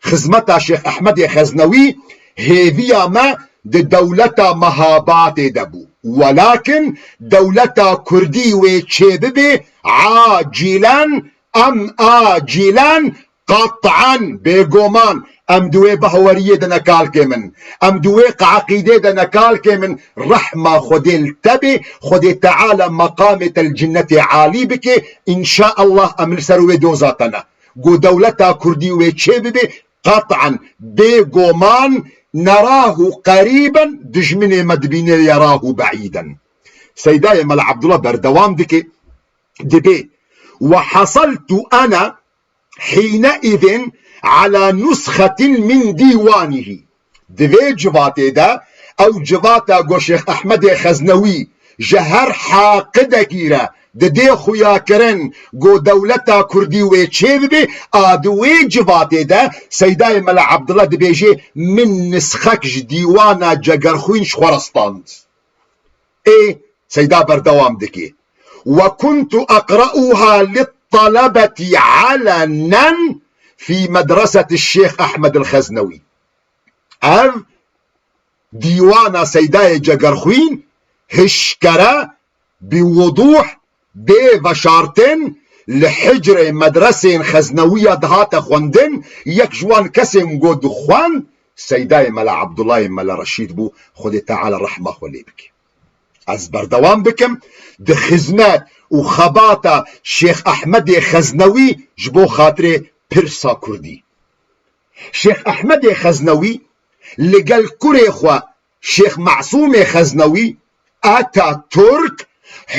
Xizmeta Şêx Ehmedê Xeznewî hêviya me di dewleta Mehabatê de bû. Welakin dewleta Kurdî wê çêbibê, acilen, em acilen, qat'an, bêgoman, em di wê bahweriyê de ne kalkê min. Em di wê qaqîdê de ne kalkê min. Rehma Xwedê li te bê, Xwedê Teala meqamê te li cinnetê alî bike, înşaallah em li ser wê doza te ne. Ku dewleta Kurdî wê çêbibê, qat'an, bêgoman, nerahu qerîben, dijminê me dibîne yerahu beîden. Seydayê Mela Ebdullah berdewam dike, dibê, "Ve hasaltu ana hîneîzin ala nusxetin min dîwanihî." Di vê civatê de, ew civata go Şêx Ehmedê Xeznewî ji her haqidekî re didê xuyakirin, go dewleta Kurdî wê çêbibê, a di wê civatê de Seydayê Mela Ebdullah dibêjê, "Min nisxek ji dîwana Cegerxwîn ji xwe re stand." Ê, Seyda berdewam dike, "Ve kuntu eqra'uha lit-talebeti alenen fî medreseti Şêx Ehmed el-Xeznewî." Ev dîwana Seydayê Cegerxwîn hişkere, bi wuduh, bê veşartin li hicrê medresên Xeznewiya dihate xwendin, yek ji wan kesên ku dixwend Seydayê Mela Ebdullahê Mela Reşîd bû, Xwedê Teala rehma xwe lê bike. Ez berdewam bikim, di xizmet û xebata Şêx Ehmedê Xeznewî ji bo xatirê pirsa Kurdî. Şêx Ehmedê Xeznewî li gel kurê xwe Şêx Mesûmê Xeznewî, Ataturk,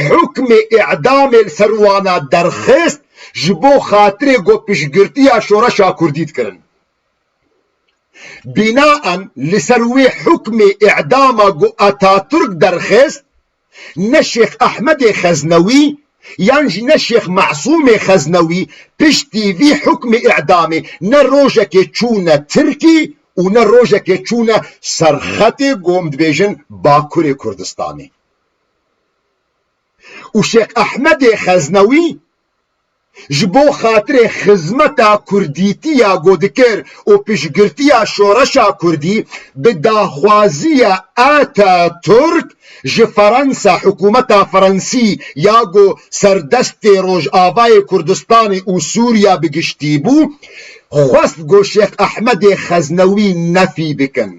hukmê îdamê li ser wana derxist, ji bo xatirê ku piştgirtiya şoreşa Kurdî dikirin. Bînaen li ser wê hukmê îdama ku Ataturk derxist, ne Şêx Ehmedê Xeznewî yan jî ne Şêx Mesûmê Xeznewî piştî vî hukmê îdamê ne rojekê çûne Tirkî û ne rojekê çûne serxetê, ku em dibêjin Bakurê Kurdistanê. Û Şêx Ehmedê Xeznewî ji bo xatirê xizmeta kurdîtiya ku dikir û piştgirtiya şoreşa kurdî, bi daxwaziya Ataturk ji Ferensa, hikûmeta Ferensî ya ku serdestê Rojavayê Kurdistanê û Sûriya bi giştî bû, xwest ku Şêx Ehmedê Xeznewî nefî bikin.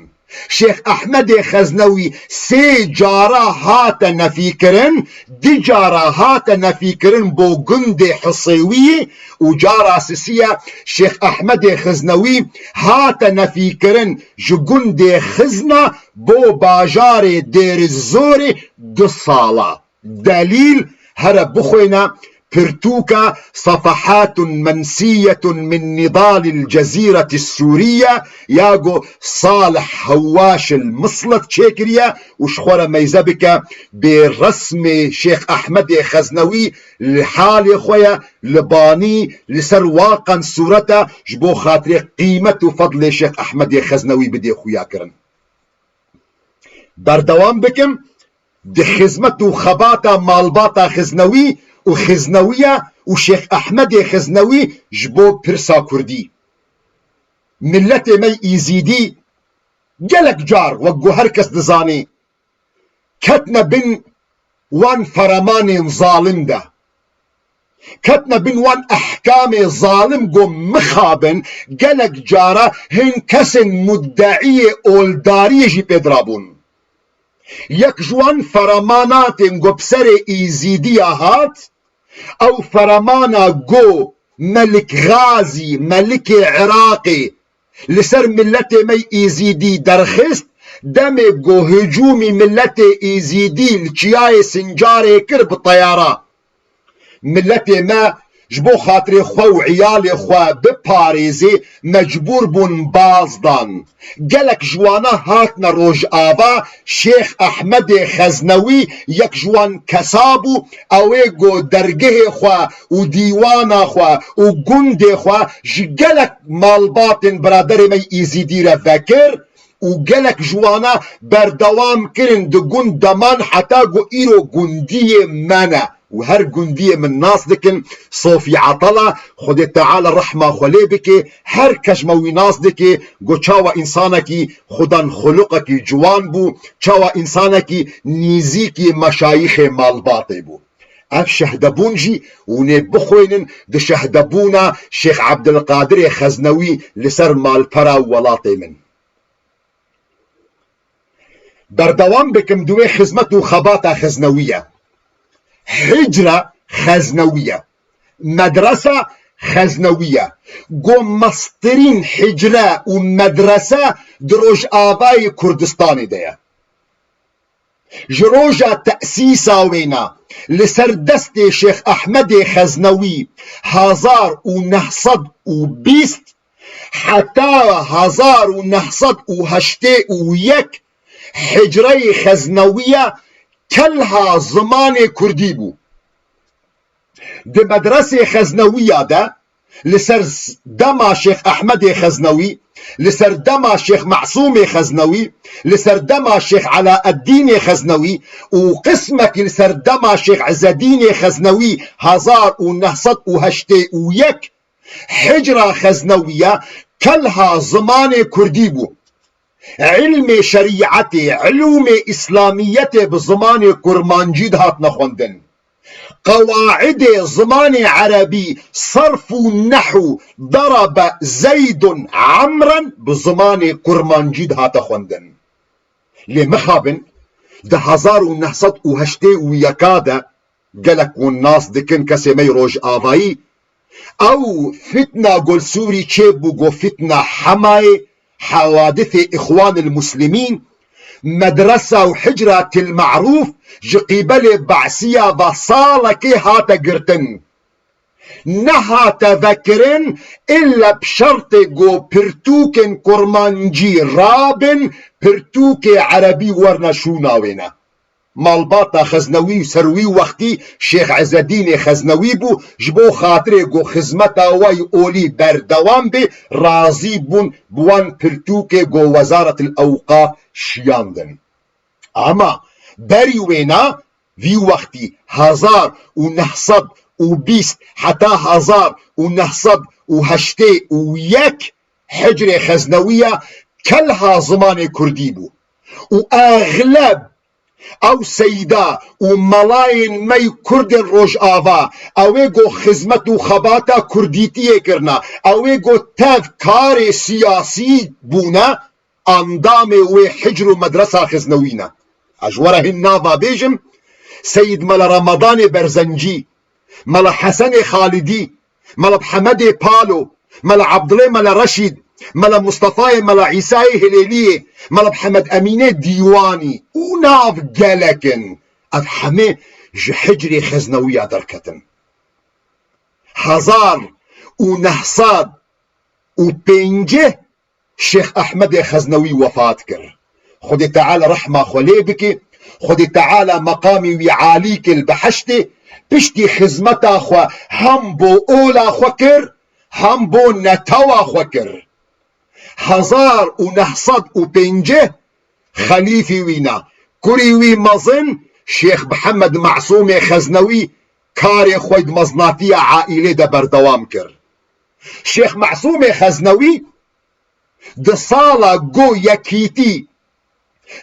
Şêx Ehmedê Xeznewî sê cara hate nefîkirin, du cara hate nefîkirin bo gundê Hisêwiyê û cara sisiye Şêx Ehmedê Xeznewî hate nefîkirin ji gundê Xizna bo bajarê Dêrizorê du sala. Delîl, here bixwêne, pirtûka Safahatun Mensiyetun min Nidalil Cezîreti Sûriye ya ku Salih Hewaş el Mislit çêkiriye û ji xwe re meyze bike bê resmê Şêx Ehmedê Xeznewî li halê xwe ye, li banî, li ser waqan sûreta ji bo xatirê qîmet û fedlê Şêx Ehmedê Xeznewî bidê xuya kirin. Berdewam bikim, di xizmet û xebata malbata Xiznewî û Xiznewiya û Şêx Ehmedê Xiznewî ji bo pirsa Kurdî. Miletê me Îzîdî gelek car, wek ku her kes dizanî, ketine bin wan feremanên zalim de. Ketine bin wan ehkamê zalim ku mixabin gelek cara hin kesên muddeiyê oldariyê jî pê dirabûn. Yek ji wan feremanatên ku bi serê Îzîdiya hat, ew feremana ku Melik Gazî, Melikê Iraqê, li ser miletê me Îzîdî derxist, demê ku hicûmî miletê Îzîdî li Çiyayê Sincarê kir bi teyara. Miletê me ji bo xatirê xwe û iyalê xwe biparêzê, mecbûr bûn baz dan. Gelek ji wana hatine Rojava, Şêx Ehmedê Xeznewî yek ji wan kesa bû, ew ê ku dergehê xwe û dîwana xwe û gundê xwe ji gelek malbatên biraderê me Îzîdî re vekir û gelek ji wana berdewam kirin di gund de man heta ku îro gundiyê me ne. Û her gundiyê min nas dikin, Sofî Atala, Xwedê Teala rehma xwe lê bike, her kes me wî nas dike, ku çawa însanekî xudan xuluqekî ciwan bû, çawa însanekî nîzîkî meşayîxê malbatê bû. Ev şehdebûn jî hûn ê bixwînin di şehdebûna Şêx Ebdilqadirê Xeznewî li ser malpera welatê min. Berdewam bikim di wê xizmet û xebata Xeznewî ye. Hicra Xeznewî ye. Medresa Xeznewî ye. Ku mestirîn hicre û medrese di Rojavayê Kurdistanê de ye. Ji roja tesîsa wêna li ser destê Şêx Ehmedê Xeznewî hezar û neh sed û bîst heta hezar û neh sed û heştê û yek hicreyê Xeznewiya kelha zimanê kurdî bû. Di medresê Xeznewiya de li ser dema Şêx Ehmedê Xeznewî, li ser dema Şêx Mesûmê Xeznewî, li ser dema Şêx Elaeddînê Xeznewî û qismekî li ser dema Şêx Ezedînê Xeznewî hezar û neh sed û heştê û yek hicra Xeznewiya kelha zimanê kurdî bû. Îlmê şerîetê, ilûmê îslamiyetê bi zimanê kurmancî dihatine xwendin. Qewaidê zimanê erebî, serf û nehw, derabe Zeydun Emren bi zimanê kurmancî dihate xwendin. Lê mixabin, di hezar û neh sed û heştê û yeka de, gelek hûn nas dikin kesê me yê Rojavayî, ew fitna Gol Sûrî çêbû, got fitna Hemayê, hewadifê Îxwanil Muslimîn, medresa û hicra Til Merûf ji qîbelê Besiya ve salekê hate girtin. Nehate vekirin illa bi şertê ku pirtûkên kurmancî rabin, pirtûkê erebî werine şûna wê ne. Malbata Xeznewî ser wî wextî Şêx Ezedînê Xeznewî bû, ji bo xatirê ku xizmeta wî olî berdewam bê, razî bûn bi wan pirtûkê ku Wezaretil Ewqaf şiyandin. Ama berî wêna vî wextî hezar û neh sed û bîst heta hezar û neh sed û heştê û yek hicrê Xeznewiya kelha zimanê kurdî bû û exleb ew seyda û melayên me yê kurdên Rojava, ew ê ku xizmet û xebata kurdîtiyê kirine, ew ê ku tev karê siyasî bûne, endamê wê hicr û medresa Xiznewî ne. Ez ji we re hin nava bêjim, Seyîd Mela Remadanê Berzencî, Mela Hesenê Xalidî, Mela Hemedê Palo, Mela Ebdulê Mela Reşîd, Mela Mustefayê Mela Îsayê Hilêliyê, Mela Hemed Emînê Dîwanî û nav gelek in. Ev hemê ji hicrê Xeznewiya derketin. hezar û neh sed û pêncî Şêx Ehmedê Xeznewî wefat kir. Xwedê Teala rehma xwe lê bike, Xwedê Teala meqamî wî alî ke li behiştê, piştî xizmeta xwe hem bo ola xwe kir, hem bo netewa xwe kir. Hezar û neh sed û pêncî xelîfî wî na, kurî wî mezin Şêx Mihemed Masûmê Xeznewî karê xwe di mezinatiya aîlê de berdewam kir. Şêx Masûmê Xeznewî di sala go yekîtî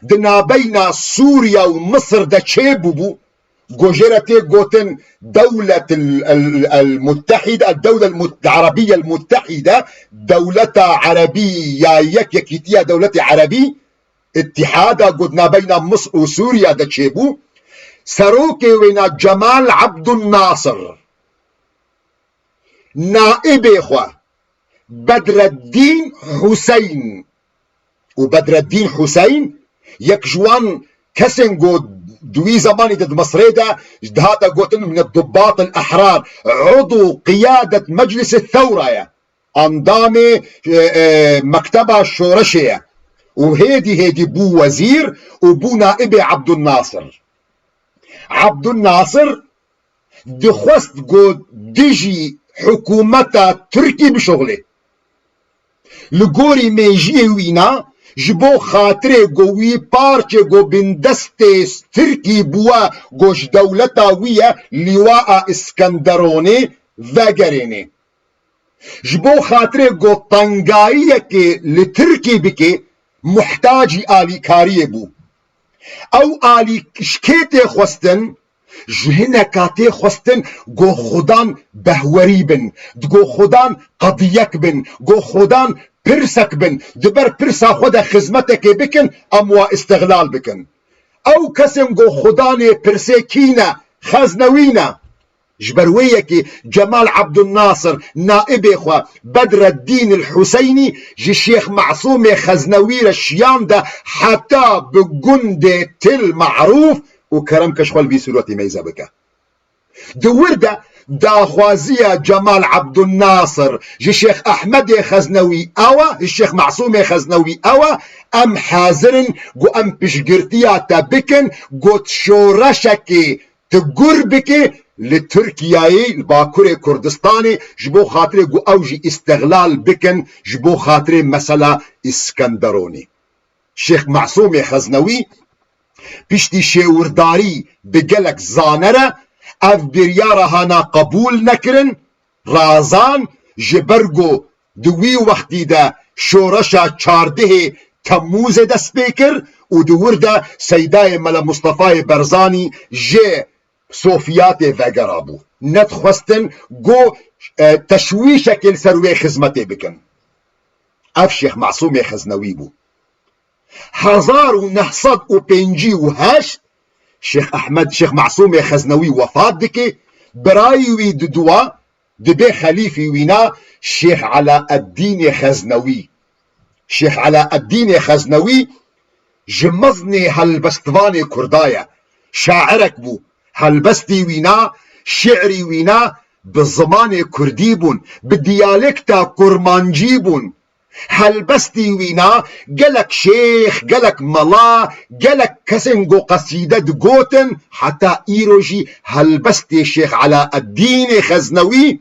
di nabeyna Sûriya û Misir de çêbûbû, go jê re tê gotin Dewlet el, el, el Muttehîde, Dewle el Mut-, Erebiye el Muttehîde, Dewleta Erebî ya Yek, Yekîtiya Dewletê Erebî, Îttihada, go di nabeyna Misir û Sûriya de çêbû. Serokê wêna Cemal Abdul Nasir. Naibê xwe Bedreddîn Huseyn. Û Bedreddîn Huseyn yek ji wan kesên ku di wî zemanî de di Misirê de dihate gotin min dubbat el ehrar, udû qiyadet meclis el thewra ye. Endamê, e, e, mekteba şoreşê ye. Û hêdî hêdî bû wezîr û bû naibê Abdul Nasir. Abdul Nasir dixwest ku dijî hikûmeta Tirkî bişuxulê. Li gorî mêjiyê wîna, ji bo xatirê ku wî parçê ku bindestê Tirkî bûye ku ji dewleta wî ye, Lîwaa Îskenderonê vegerênê. Ji bo xatirê ku tengayiyekê li Tirkî bike, muhtacî alîkariyê bû. Ew alî ji kê tê xwestin? Ji hineka tê xwestin ku xudan behwerî bin, ku xudan qediyek bin, ku xudan pirsek bin, di ber pirsa xwe de xizmetekê bikin, em wa îstixlal bikin. Ew kesên ku xudanê pirsê kî ne, Xeznewî ne. Ji ber wê yekê Cemal Abdulnasir naibê xwe Bedreddîn el Huseynî ji Şêx Masûmê Xeznewî re şiyande heta bi gundê Til Marûf û kerem ke ji xwe li vî sûretî meyze bike. Di wir de daxwaziya Cemal Abdulnasir ji Şêx Ehmedê Xeznewî ew e, ji Şêx Masûmê Xeznewî ew e, em hazir in ku em piştgirtiya te bikin, ku şoreşekê tu gur bike li Tirkiyeyê, li Bakurê Kurdistanê, ji bo xatirê ku ew jî îstixlal bikin, ji bo xatirê mesela Îskenderonê. Şêx Masûmê Xeznewî piştî şêwirdarî bi gelek zane re ev biryara hana qebûl nekirin, razan, ji ber ku di wî wextî de şoreşa çardehê Temmûzê dest pê kir û di wir de Seydayê Mele Mustefayê Berzanî ji Sofiyatê vegerabû. Nedixwestin ku, e, teşwîşekê li ser wê xizmetê bikin. Ev Şêx Masûmê Xeznewî bû. Hezar û neh sed û pêncî û heşt Şêx Ehmed, Şêx Masûmê Xeznewî wefat dike, birayî wî diduwa, dibe xelîfî wîna Şêx Elaeddînê Xeznewî. Şêx Elaeddînê Xeznewî ji meznê helbestvanê Kurda ye. Şairek bû. Helbestî wîna, şi'rî wîna bi zimanê Kurdî bûn, bi diyalekta Kurmancî bûn. Helbestî wîna gelek şêx, gelek mela, gelek kesên ku qesîde digotin, heta îro jî helbestê Şêx Elaeddînê Xeznewî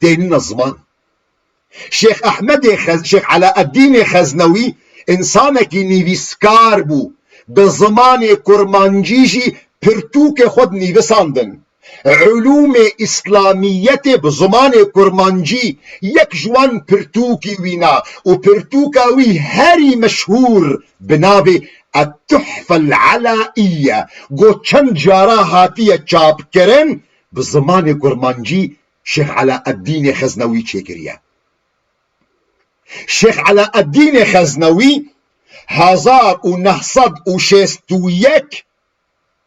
tênine ziman. Şêx Ehmedê Xez-, Şêx Elaeddînê Xeznewî însanekî nivîskar bû. Bi zimanê kurmancî jî pirtûkê xwe dinivîsandin. Ulûmê Îslamiyetê bi zimanê kurmancî, yek ji wan pirtûkî wîna û pirtûka wî herî meşhûr bi navê Et-Tuhfe el-Elaiye, ku çend cara hatiye çapkirin, bi zimanê kurmancî Şêx Elaeddînê Xeznewî çêkiriye. Şêx Elaeddînê Xeznewî hezar û neh sed û şêst û yek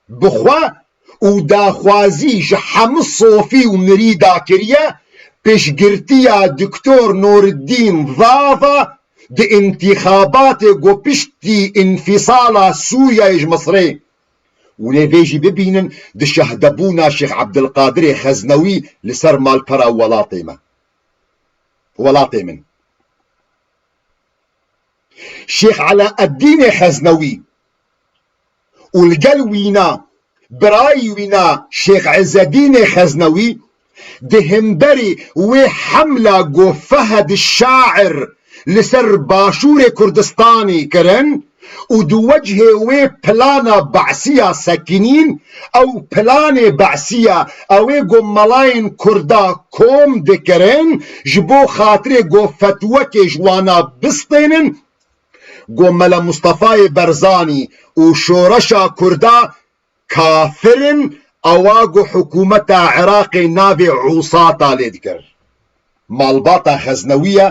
bi xwe û daxwazî ji hemû sofî û mirîda kiriye, piştgirtiya Doktor Nûreddîn Zava di întîxabatê ku piştî înfîsala Sûriyeyê ji Misirê Hûn ê vê jî bibînin di şehdebûna Şêx Ebdilqadirê Xeznewî li ser malpera welatê me. Welatê min. Şêx Elaeddînê Xeznewî û li gel wîna birayî wîna Şêx Îzzedînê Xeznewî di hemberî wê hemla ku Fehd Şair li ser başûrê Kurdistanê kirin û di wecihê wê plana Be'siya sekinîn, ew planê Be'siya, ew ê ku melayên Kurda kom dikirin, ji bo xatirê ku fetwekê ji wana bistênin, ku Mele Mustefayê Berzanî û şoreşa Kurda kafir in, ewa ku hikûmeta Iraqê navê Usata lê dikir. Malbata Xeznewî ye,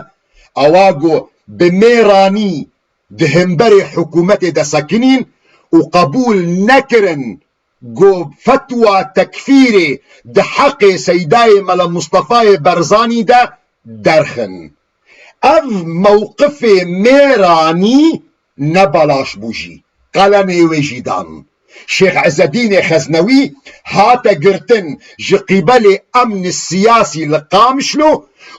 ewa ku bi mêranî di hemberê hikûmetê de sekinîn û qebûl nekirin ku fetwa tekfîrê di heqê Seydayê Mele Mustefayê Berzanî de derxin. Ev mewqifê mêranî ne belaş bû jî. Qelemê wê jî dan. Şêx Îzzedînê Xeznewî hate girtin ji qîbelê emni siyasî li Qamişlo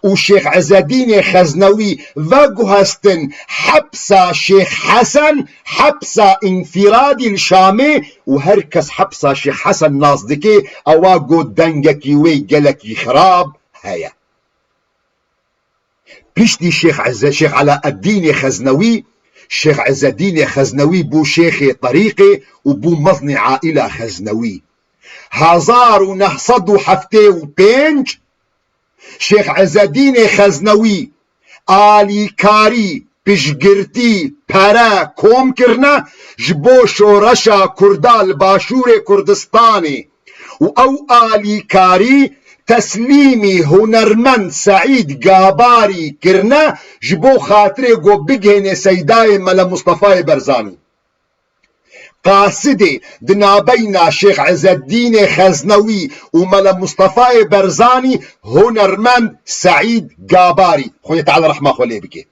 û Şêx Îzzedînê Xeznewî veguhestin hepsa Şêx Hesen, hepsa înfîradî li Şamê û her kes hepsa Şêx Hesen nas dike, ewa got dengekî wê gelekî xirab heye. Piştî Şêx Îzze-, Şêx Elaeddînê Xeznewî, Şêx Îzzedînê Xeznewî bû şêxê terîqê û bû meznê aîla Xeznewî. Hezar û neh sed û heftê û pênc Şêx Îzzedînê Xeznewî alîkarî, piştgirtî, pere kom kirine ji bo şoreşa Kurda li Başûrê Kurdistanê û ew alîkarî teslîmî hunermend Seîd Gabarî kirine ji bo xatirê ku bigihêne Seydayê Mele Mustefayê Berzanî. Qasidê di nabeyna Şêx Îzeddînê Xeznewî û Mele Mustefayê Berzanî hunermend Seîd Gabarî, Xwedê Teala rehma xwe lê bike.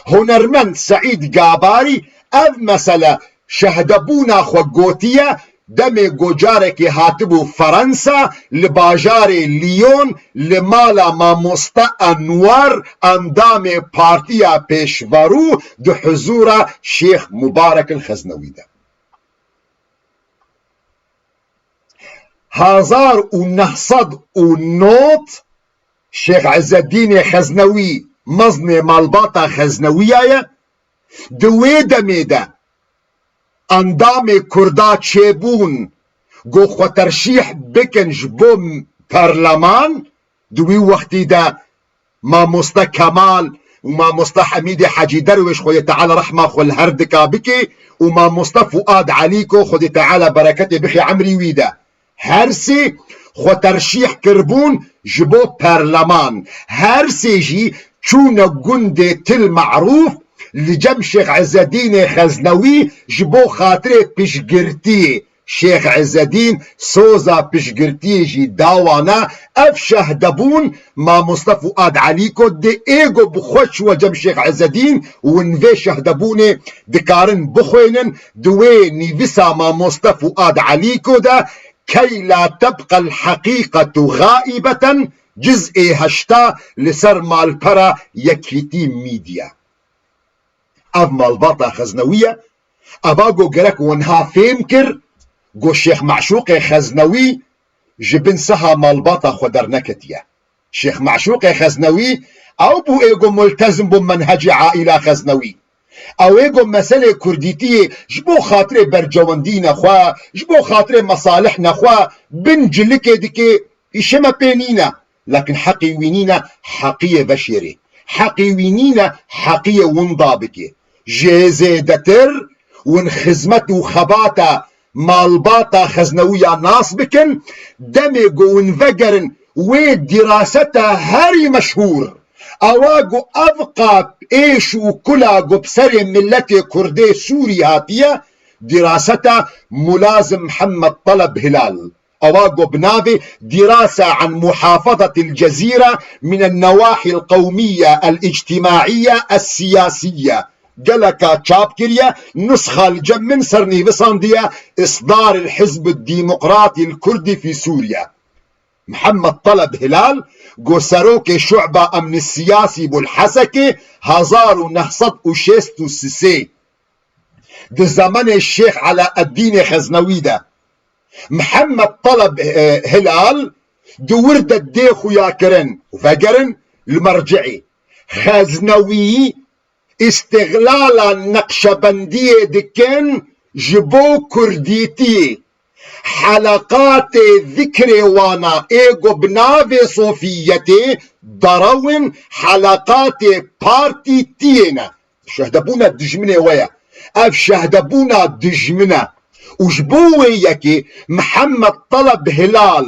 Hunermend Seîd Gabarî ev mesele şehdebûna xwe gotiye, demê ku carekê hatibû Ferensa, li bajarê Lyon, li mala mamoste Enwer, endamê Partiya Pêşverû, di huzûra Şêx Mubarek el Xeznewî de. Hezar û neh sed û nod Şêx Îzeddînê Xeznewî meznê malbata Xeznewiya ye. Di wê demê de endamê Kurda çêbûn ku xwe terşîh bikin ji bo perleman, di wî wextî de mamoste Kemal û mamoste Hemîdê Hecî Derwêş, Xwedê Teala rehma xwe li her dika bike, û mamoste Fuad Elîko, Xwedê Teala bereketê bixê emrî wî de. Her sê xwe terşîh kiribûn ji bo perleman. Her sê jî çûne gundê Til Merûf li cem Şêx Îzeddînê Xeznewî ji bo xatirê piştgirtiyê Şêx Îzeddîn, soza piştgirtiyê jî da wana. Ev şehdebûn mamoste Fuad Elîko di ê ku bi xwe çûwe cem Şêx Îzeddîn û win vê şehdebûnê dikarin bixwênin, di wê nivîsa mamoste Fuad Elîko de, "Key la tebqel heqîqetu gaîbeten", ciz'ê heşta li ser malpera Yekîtî Media. Ev malbata Xeznewî ye. Eva ku gerek wenha fêm kir ku Şêx Meşûqê Xeznewî ji bin seha malbata xwe derneketiye. Şêx Meşûqê Xeznewî ew bû ê ku multezim bû menhecê aîla Xeznewî. Ew ê ku meselê kurdîtiyê ji bo xatirê bercewendîna xwe, ji bo xatirê mesalihna xwe bin cilikê dike, îşê me pê nîne. Lakin heqê wî nîne heqiyê veşêrê. Heqê wî nîne heqiyê winda bike. Jê zêdetir win xizmet û xebata malbata Xeznewiya nas bikin, demê ku win vegerin wê dîraseta herî meşhûr, ewa ku ev qap êş û kula ku bi serê miletê Kurdê Sûrî hatiye, dîraseta Mulazim Mihemed Teleb Hilal. Ewa ku bi navê Dirase an Muhafazet el Cezîre min el Newahi el Qewmiye el Îctimaiye el Siyasiye Geleka çap kiriye, nusxa li cem min sernîvisandiye Îsdar el-Hizb el-Demokrat el-Kurdi fî Sûriye. Mihemed Taleb Hilal, ku serokê Şu'ba Emnî Siyasî bû li Hesekê, hezar û neh sed û şêst û sê, di zemenê Şêx Elaeddînê Xeznewî de. Mihemed Taleb, e, Hilal di wir de dê xuya kirin û vegerin li merci'î. Xeznewî îstîxlala Neqşebendiyê dikin ji bo kurdîtiyê. Heleqatê zikrê wana ê ku bi navê Sofiyetê derewin, heleqatê partîtiyê ne. Şehdebûna dijminê we ye. Ev şehdebûna dijmin e. Û ji bo wê yekê Mihemed Taleb Hilal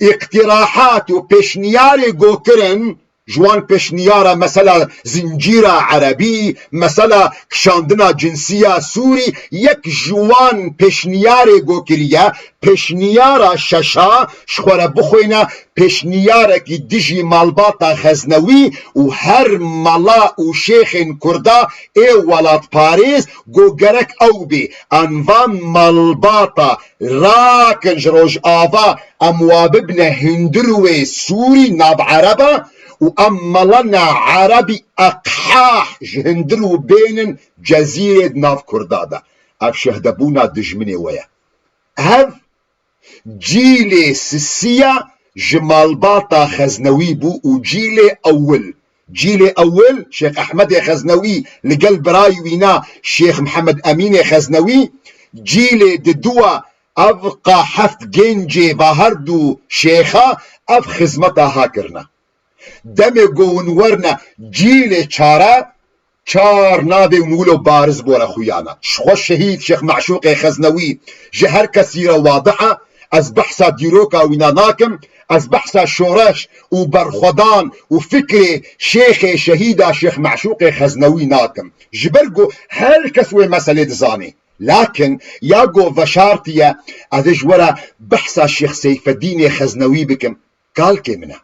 îqtîrahat û pêşniyarê go kirin, ji wan pêşniyara mesela zincîra erebî, mesela kişandina cinsiya Sûrî, yek ji wan pêşniyarê go kiriye, pêşniyara şeşa ji xwe re bixwîne, pêşniyarekî dijî malbata Xeznewî û her mala û şêxên kurda ê welatparêz go gerek ew bê, an van malbata rakin ji Rojava, em wa bibine hundirwê Sûrî nav Ereba û em malana Erebî eqhah ji hundirw bênin cezîrê di nav kurda de. Ev şehdebûna dijminê we ye. Ev cîlê sisiya ji malbata Xeznewî bû û cîlê ewil, cîlê ewil Şêx Ehmedê Xeznewî li gel birayî wîna Şêx Mihemed Emînê Xeznewî, cîlê diduwa ev qa heft gencê va her du şêxa ev xizmeta ha kirine. Demê ku hûn werine cîlê çare, çar navê hûn wilo bariz bore xuyana. Ji xwe şehîd Şêx Meşûqê Xeznewî ji her kesî re wadih e. Ez behsa dîroka wîna nakim. Ez behsa şoreş û berxwedan û fikrê şêxê şehîda Şêx Meşûqê Xeznewî nakim. Ji ber ku her kes wê meselê dizanê. Lakin ya ku veşartiye, ez ê ji we re behsa Şêx Seyfedînê Xeznewî bikim. Kalkê min e.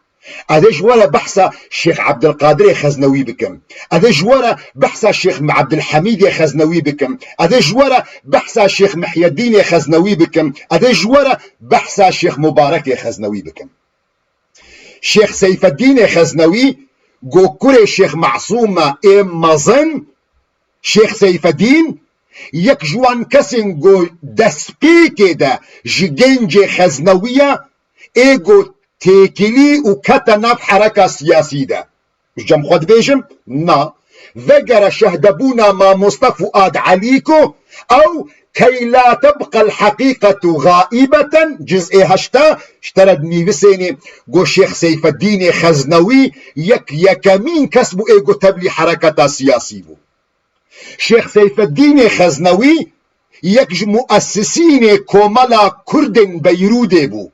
Ez ê ji we re behsa Şêx Ebdilqadirê Xeznewî bikim. Ez ê ji we re behsa Şêx Ebdilhemîdê Xeznewî bikim. Ez ê ji we re behsa Şêx Mihyedînê Xeznewî bikim. Ez ê ji we re behsa Şêx Mubarekê Xeznewî bikim. Şêx Seyfedînê Xeznewî, ku kurê Şêx Mesûm e ê mezin, Şêx Seyfedîn, yek ji wan kesên ku destpêkê de ji gencê Xeznewî ye, ê ku têkilî û kete nav hereka siyasî de. Ji cem xwe dibêjim, na. Vegere şehdebûna mamoste Fuad Elî ku ew Key la tebqel heqîqetu gaîbeten, ciz'ê heşta, ji te re dinîvisênê, got Şêx Seyfeddînê Xeznewî yek yekemîn kes bû ê ku tevlî hereketa siyasî bû. Şêx Seyfeddînê Xeznewî yek ji muesisînê Komela Kurdên Beyrûdê bû.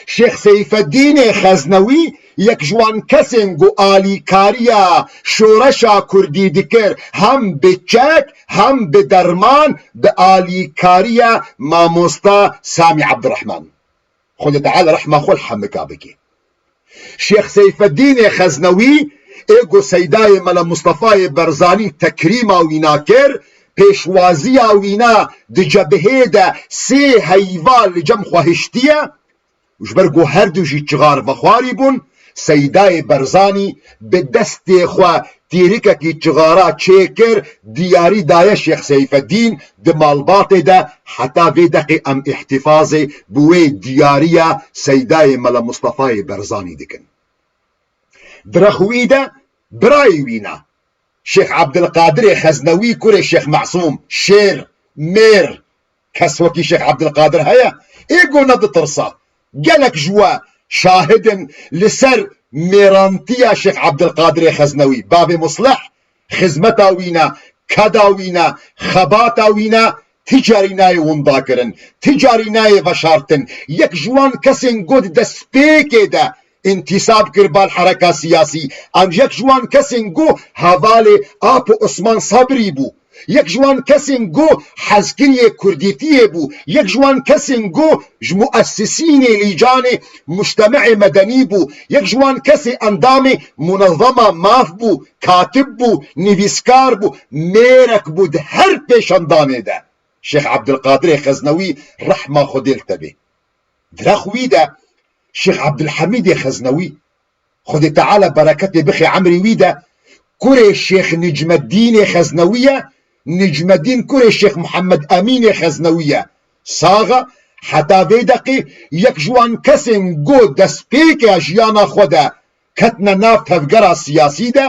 Şêx Seyfeddînê Xeznewî yek ji wan kesên ku alîkariya şoreşa kurdî dikir, hem bi çek, hem bi derman, bi alîkariya mamosta Samî Ebdirehman. Xwedê Teala rehma xwe li hemika bike. Şêx Seyfeddînê Xeznewî ê ku Seydayê Mela Mustefayê Berzanî tekrîma wîna kir, pêşwaziya wîna di cebhê de sê heyva li cem xwe hiştiye û ji ber ku her du jî çixar vexwarî bûn, Seydayê Berzanî bi destê xwe tîrikekî çixara çêkir, diyarî daye Şêx Seyfeddîn di malbatê de, heta vê deqê em îhtîfazê bi wê diyariya Seydayê Mela Mustefayê Berzanî dikin. Di rex wî de birayê wîna, Şêx Ebdilqadirê Xeznewî kurê Şêx Mesûm, şêr, mêr, kes wekî Şêx Ebdilqadir heye? Ê ku neditirsa. Gelek ji we şahid in li ser mêrantiya Şêx Ebdilqadirê Xeznewî. Bavê Muslih, xizmeta wî ne, keda wî ne, xebata wî ne, ti carî nayê winda kirin, ti carî nayê veşartin. Yek ji wan kesên ku di destpêkê de întîsab kir bal hereka siyasî, em yek ji wan kesên ku hevalê Apo Osman Sabrî bû. Yek ji wan kesên ku hezkiriyê kurdîtiyê bû, yek ji wan kesên ku ji muessisînê lîcanê mujtemeê medenî bû, yek ji wan kesê endamê munezema maf bû, katib bû, nivîskar bû, mêrek bû di her pêşandanê de. Şêx Ebdilqadirê Xeznewî, rehma Xwedê li te bê. Di rex wî de Şêx Ebdilhemîdê Xeznewî, Xwedê Teala bereketê bixê emrê wî de, kurê Şêx Necmeddînê Xeznewî ye, Necmeddîn kurê Şêx Mihemed Emînê Xeznewî ye. Sax e, heta vê deqê yek ji wan kesên ku destpêka jiyana xwe de ketine nav tevgera siyasî de,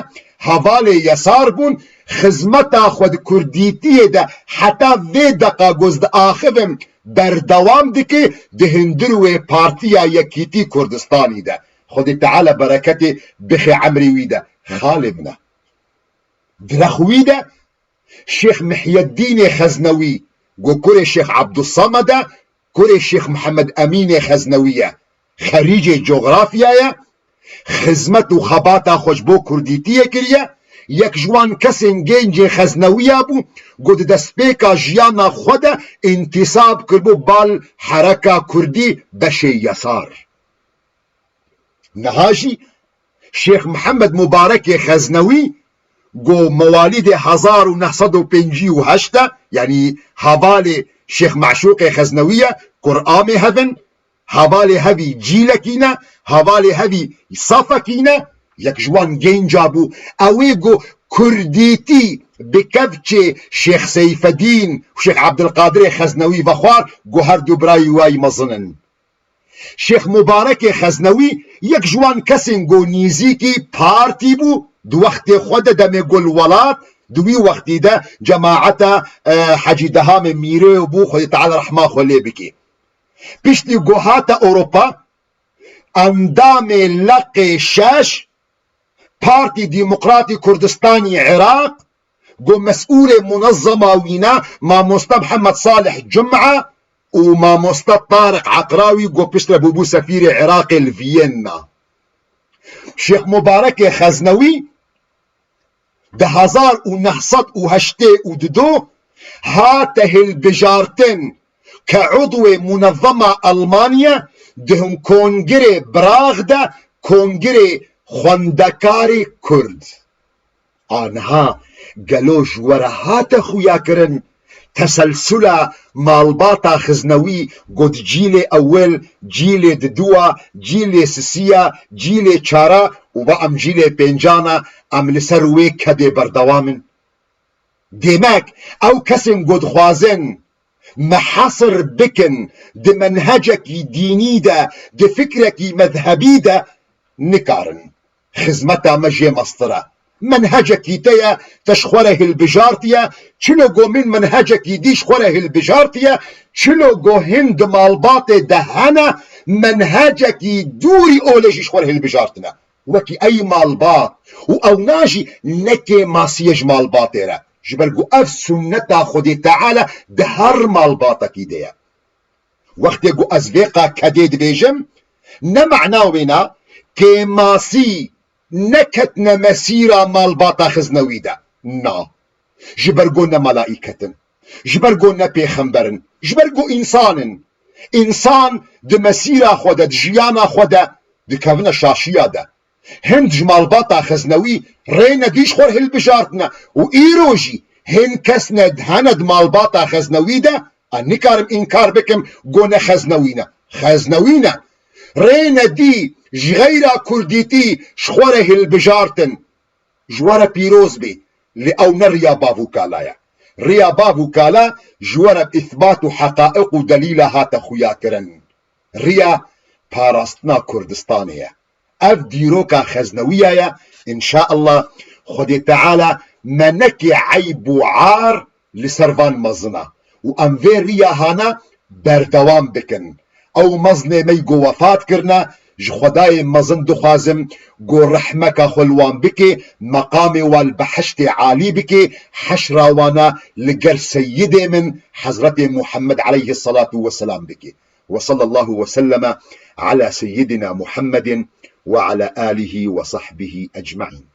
hevalê Yesar bûn, xizmeta xwe di kurdîtiyê de heta vê deqa ku ez diaxivim berdewam dike di hundir wê Partiya Yekîtî Kurdistanî de. Xwedê Teala bereketê bixê emrê wî de. Xalê min e. Di rex wî de Şêx Mihyeddînê Xeznewî, ku kurê Şêx Ebdulsamed e, kurê Şêx Mihemed Emînê Xeznewî ye. Xerîcê cografya ye, xizmet û xebata xwe ji bo kurdîtiyê kiriye. Yek ji wan kesên gencên Xeznewiya bû, ku di destpêka jiyana xwe de întîsab kiribû bal hereka kurdî beşê Yesar. Niha jî Şêx Mihemed Mubarekê Xeznewî, ku mewalîdê hezar û neh sed û pêncî û heşt e, yanî hevalê Şêx Meşûqê Xeznewî ye, Quramê hev in, hevalê hevî cîlekî ne, hevalê hevî safekî ne, yek ji wan genca bû. Ew ê ku kurdîtî bi kevçê Şêx Seyfedîn û Şêx Ebdilqadirê Xeznewî vexwar, ku her du birayî wayî mezin in. Şêx Mubarekê Xeznewî yek ji wan kesên ku nîzîkî partî bû, di wextê xwe de demê ku li welat, di wî wextî de cemaeta, e, Hecî Dehamê Mîrê bû, Xwedê Teala rehma xwe lê bike. Piştî ku hate Ewropa, endamê Leqê Şeş, Partî Demokratî Kurdistanî Iraq, ku mesûlê munezema wî ne, mamoste Mihemed Salih Cum'a û mamoste Tariq Eqrawî, ku piştre bûbû sefîrê Iraqê li Viyena. Şêx Mubarekê Xeznewî di hezar û neh sed û heştê û du hate hilbijartin ke udwê munezema Elmaniye di hin kongirê Brag de kongirê xwendekarê Kurd. Aniha gelo ji we re hate xuyakirin? Teselsula malbata Xiznewî got cîlê ewil, cîlê diduwa, cîlê sisiya, cîlê çara û va em cîlê pêncana, em li ser wê kedê berdewam in. Demek ew kesên ku dixwazin me hesir bikin di menhecekî dînî de, di fikrekî mezhebî de, nikarin. Xizmeta me jê mestir e. Menhecekî te ye, te ji xwe re hilbijartiye, çilo ku min menhecekî dî ji xwe re hilbijartiye, çilo ku hin di malbatê de hene, menhecekî dûrî olê jî ji xwe re hilbijartine. Wekî ey malbat û ewna jî ne kêmasiyê ji malbatê re. Ji ber ku ev sunneta Xwedê Teala di her malbatekî de ye. Wextê ku ez vê qa kedê dibêjim, ne mana wêna kêmasî neketine mesîra malbata Xiznewî de. Na. Ji ber ku ne malaîket in. Ji ber ku ne pêxember in. Ji ber ku însan in. Însan di mesîra xwe de, di jiyana xwe de dikevine şaşiya de. Hin ji malbata Xiznewî rê nedî ji xwe re hilbijartine û îro jî hin kes ne hene di malbata Xiznewî de, ez nikarim înkar bikim, ku ne Xiznewî ne. Xiznewî ne. Rê nedî ji xeyra kurdîtî ji xwe re hilbijartin. Ji we re pîroz bê, lê ew ne riya bav û kala ye. Riya bav û kala ji we re bi îsbat û heqaiq û delîla hate xuyakirin. Riya parastina Kurdistanê ye. Ev dîroka Xeznewiya ye. Înşaallah Xwedê Teala me neke eyb û ar li ser van mezina û em vê riya hana berdewam bikin. Ew mezinê me yî ku wefat kirine, ji Xwedayê mezin dixwazim ku rehmeka xwe li wan bike, meqamê wan li behiştê alî bike, heşra wana li gel Seyidê min Hezretê Muhammed aleyhisselatu vesselam bike. وصلى الله وسلم على سيدنا محمد وعلى آله وصحبه أجمعين.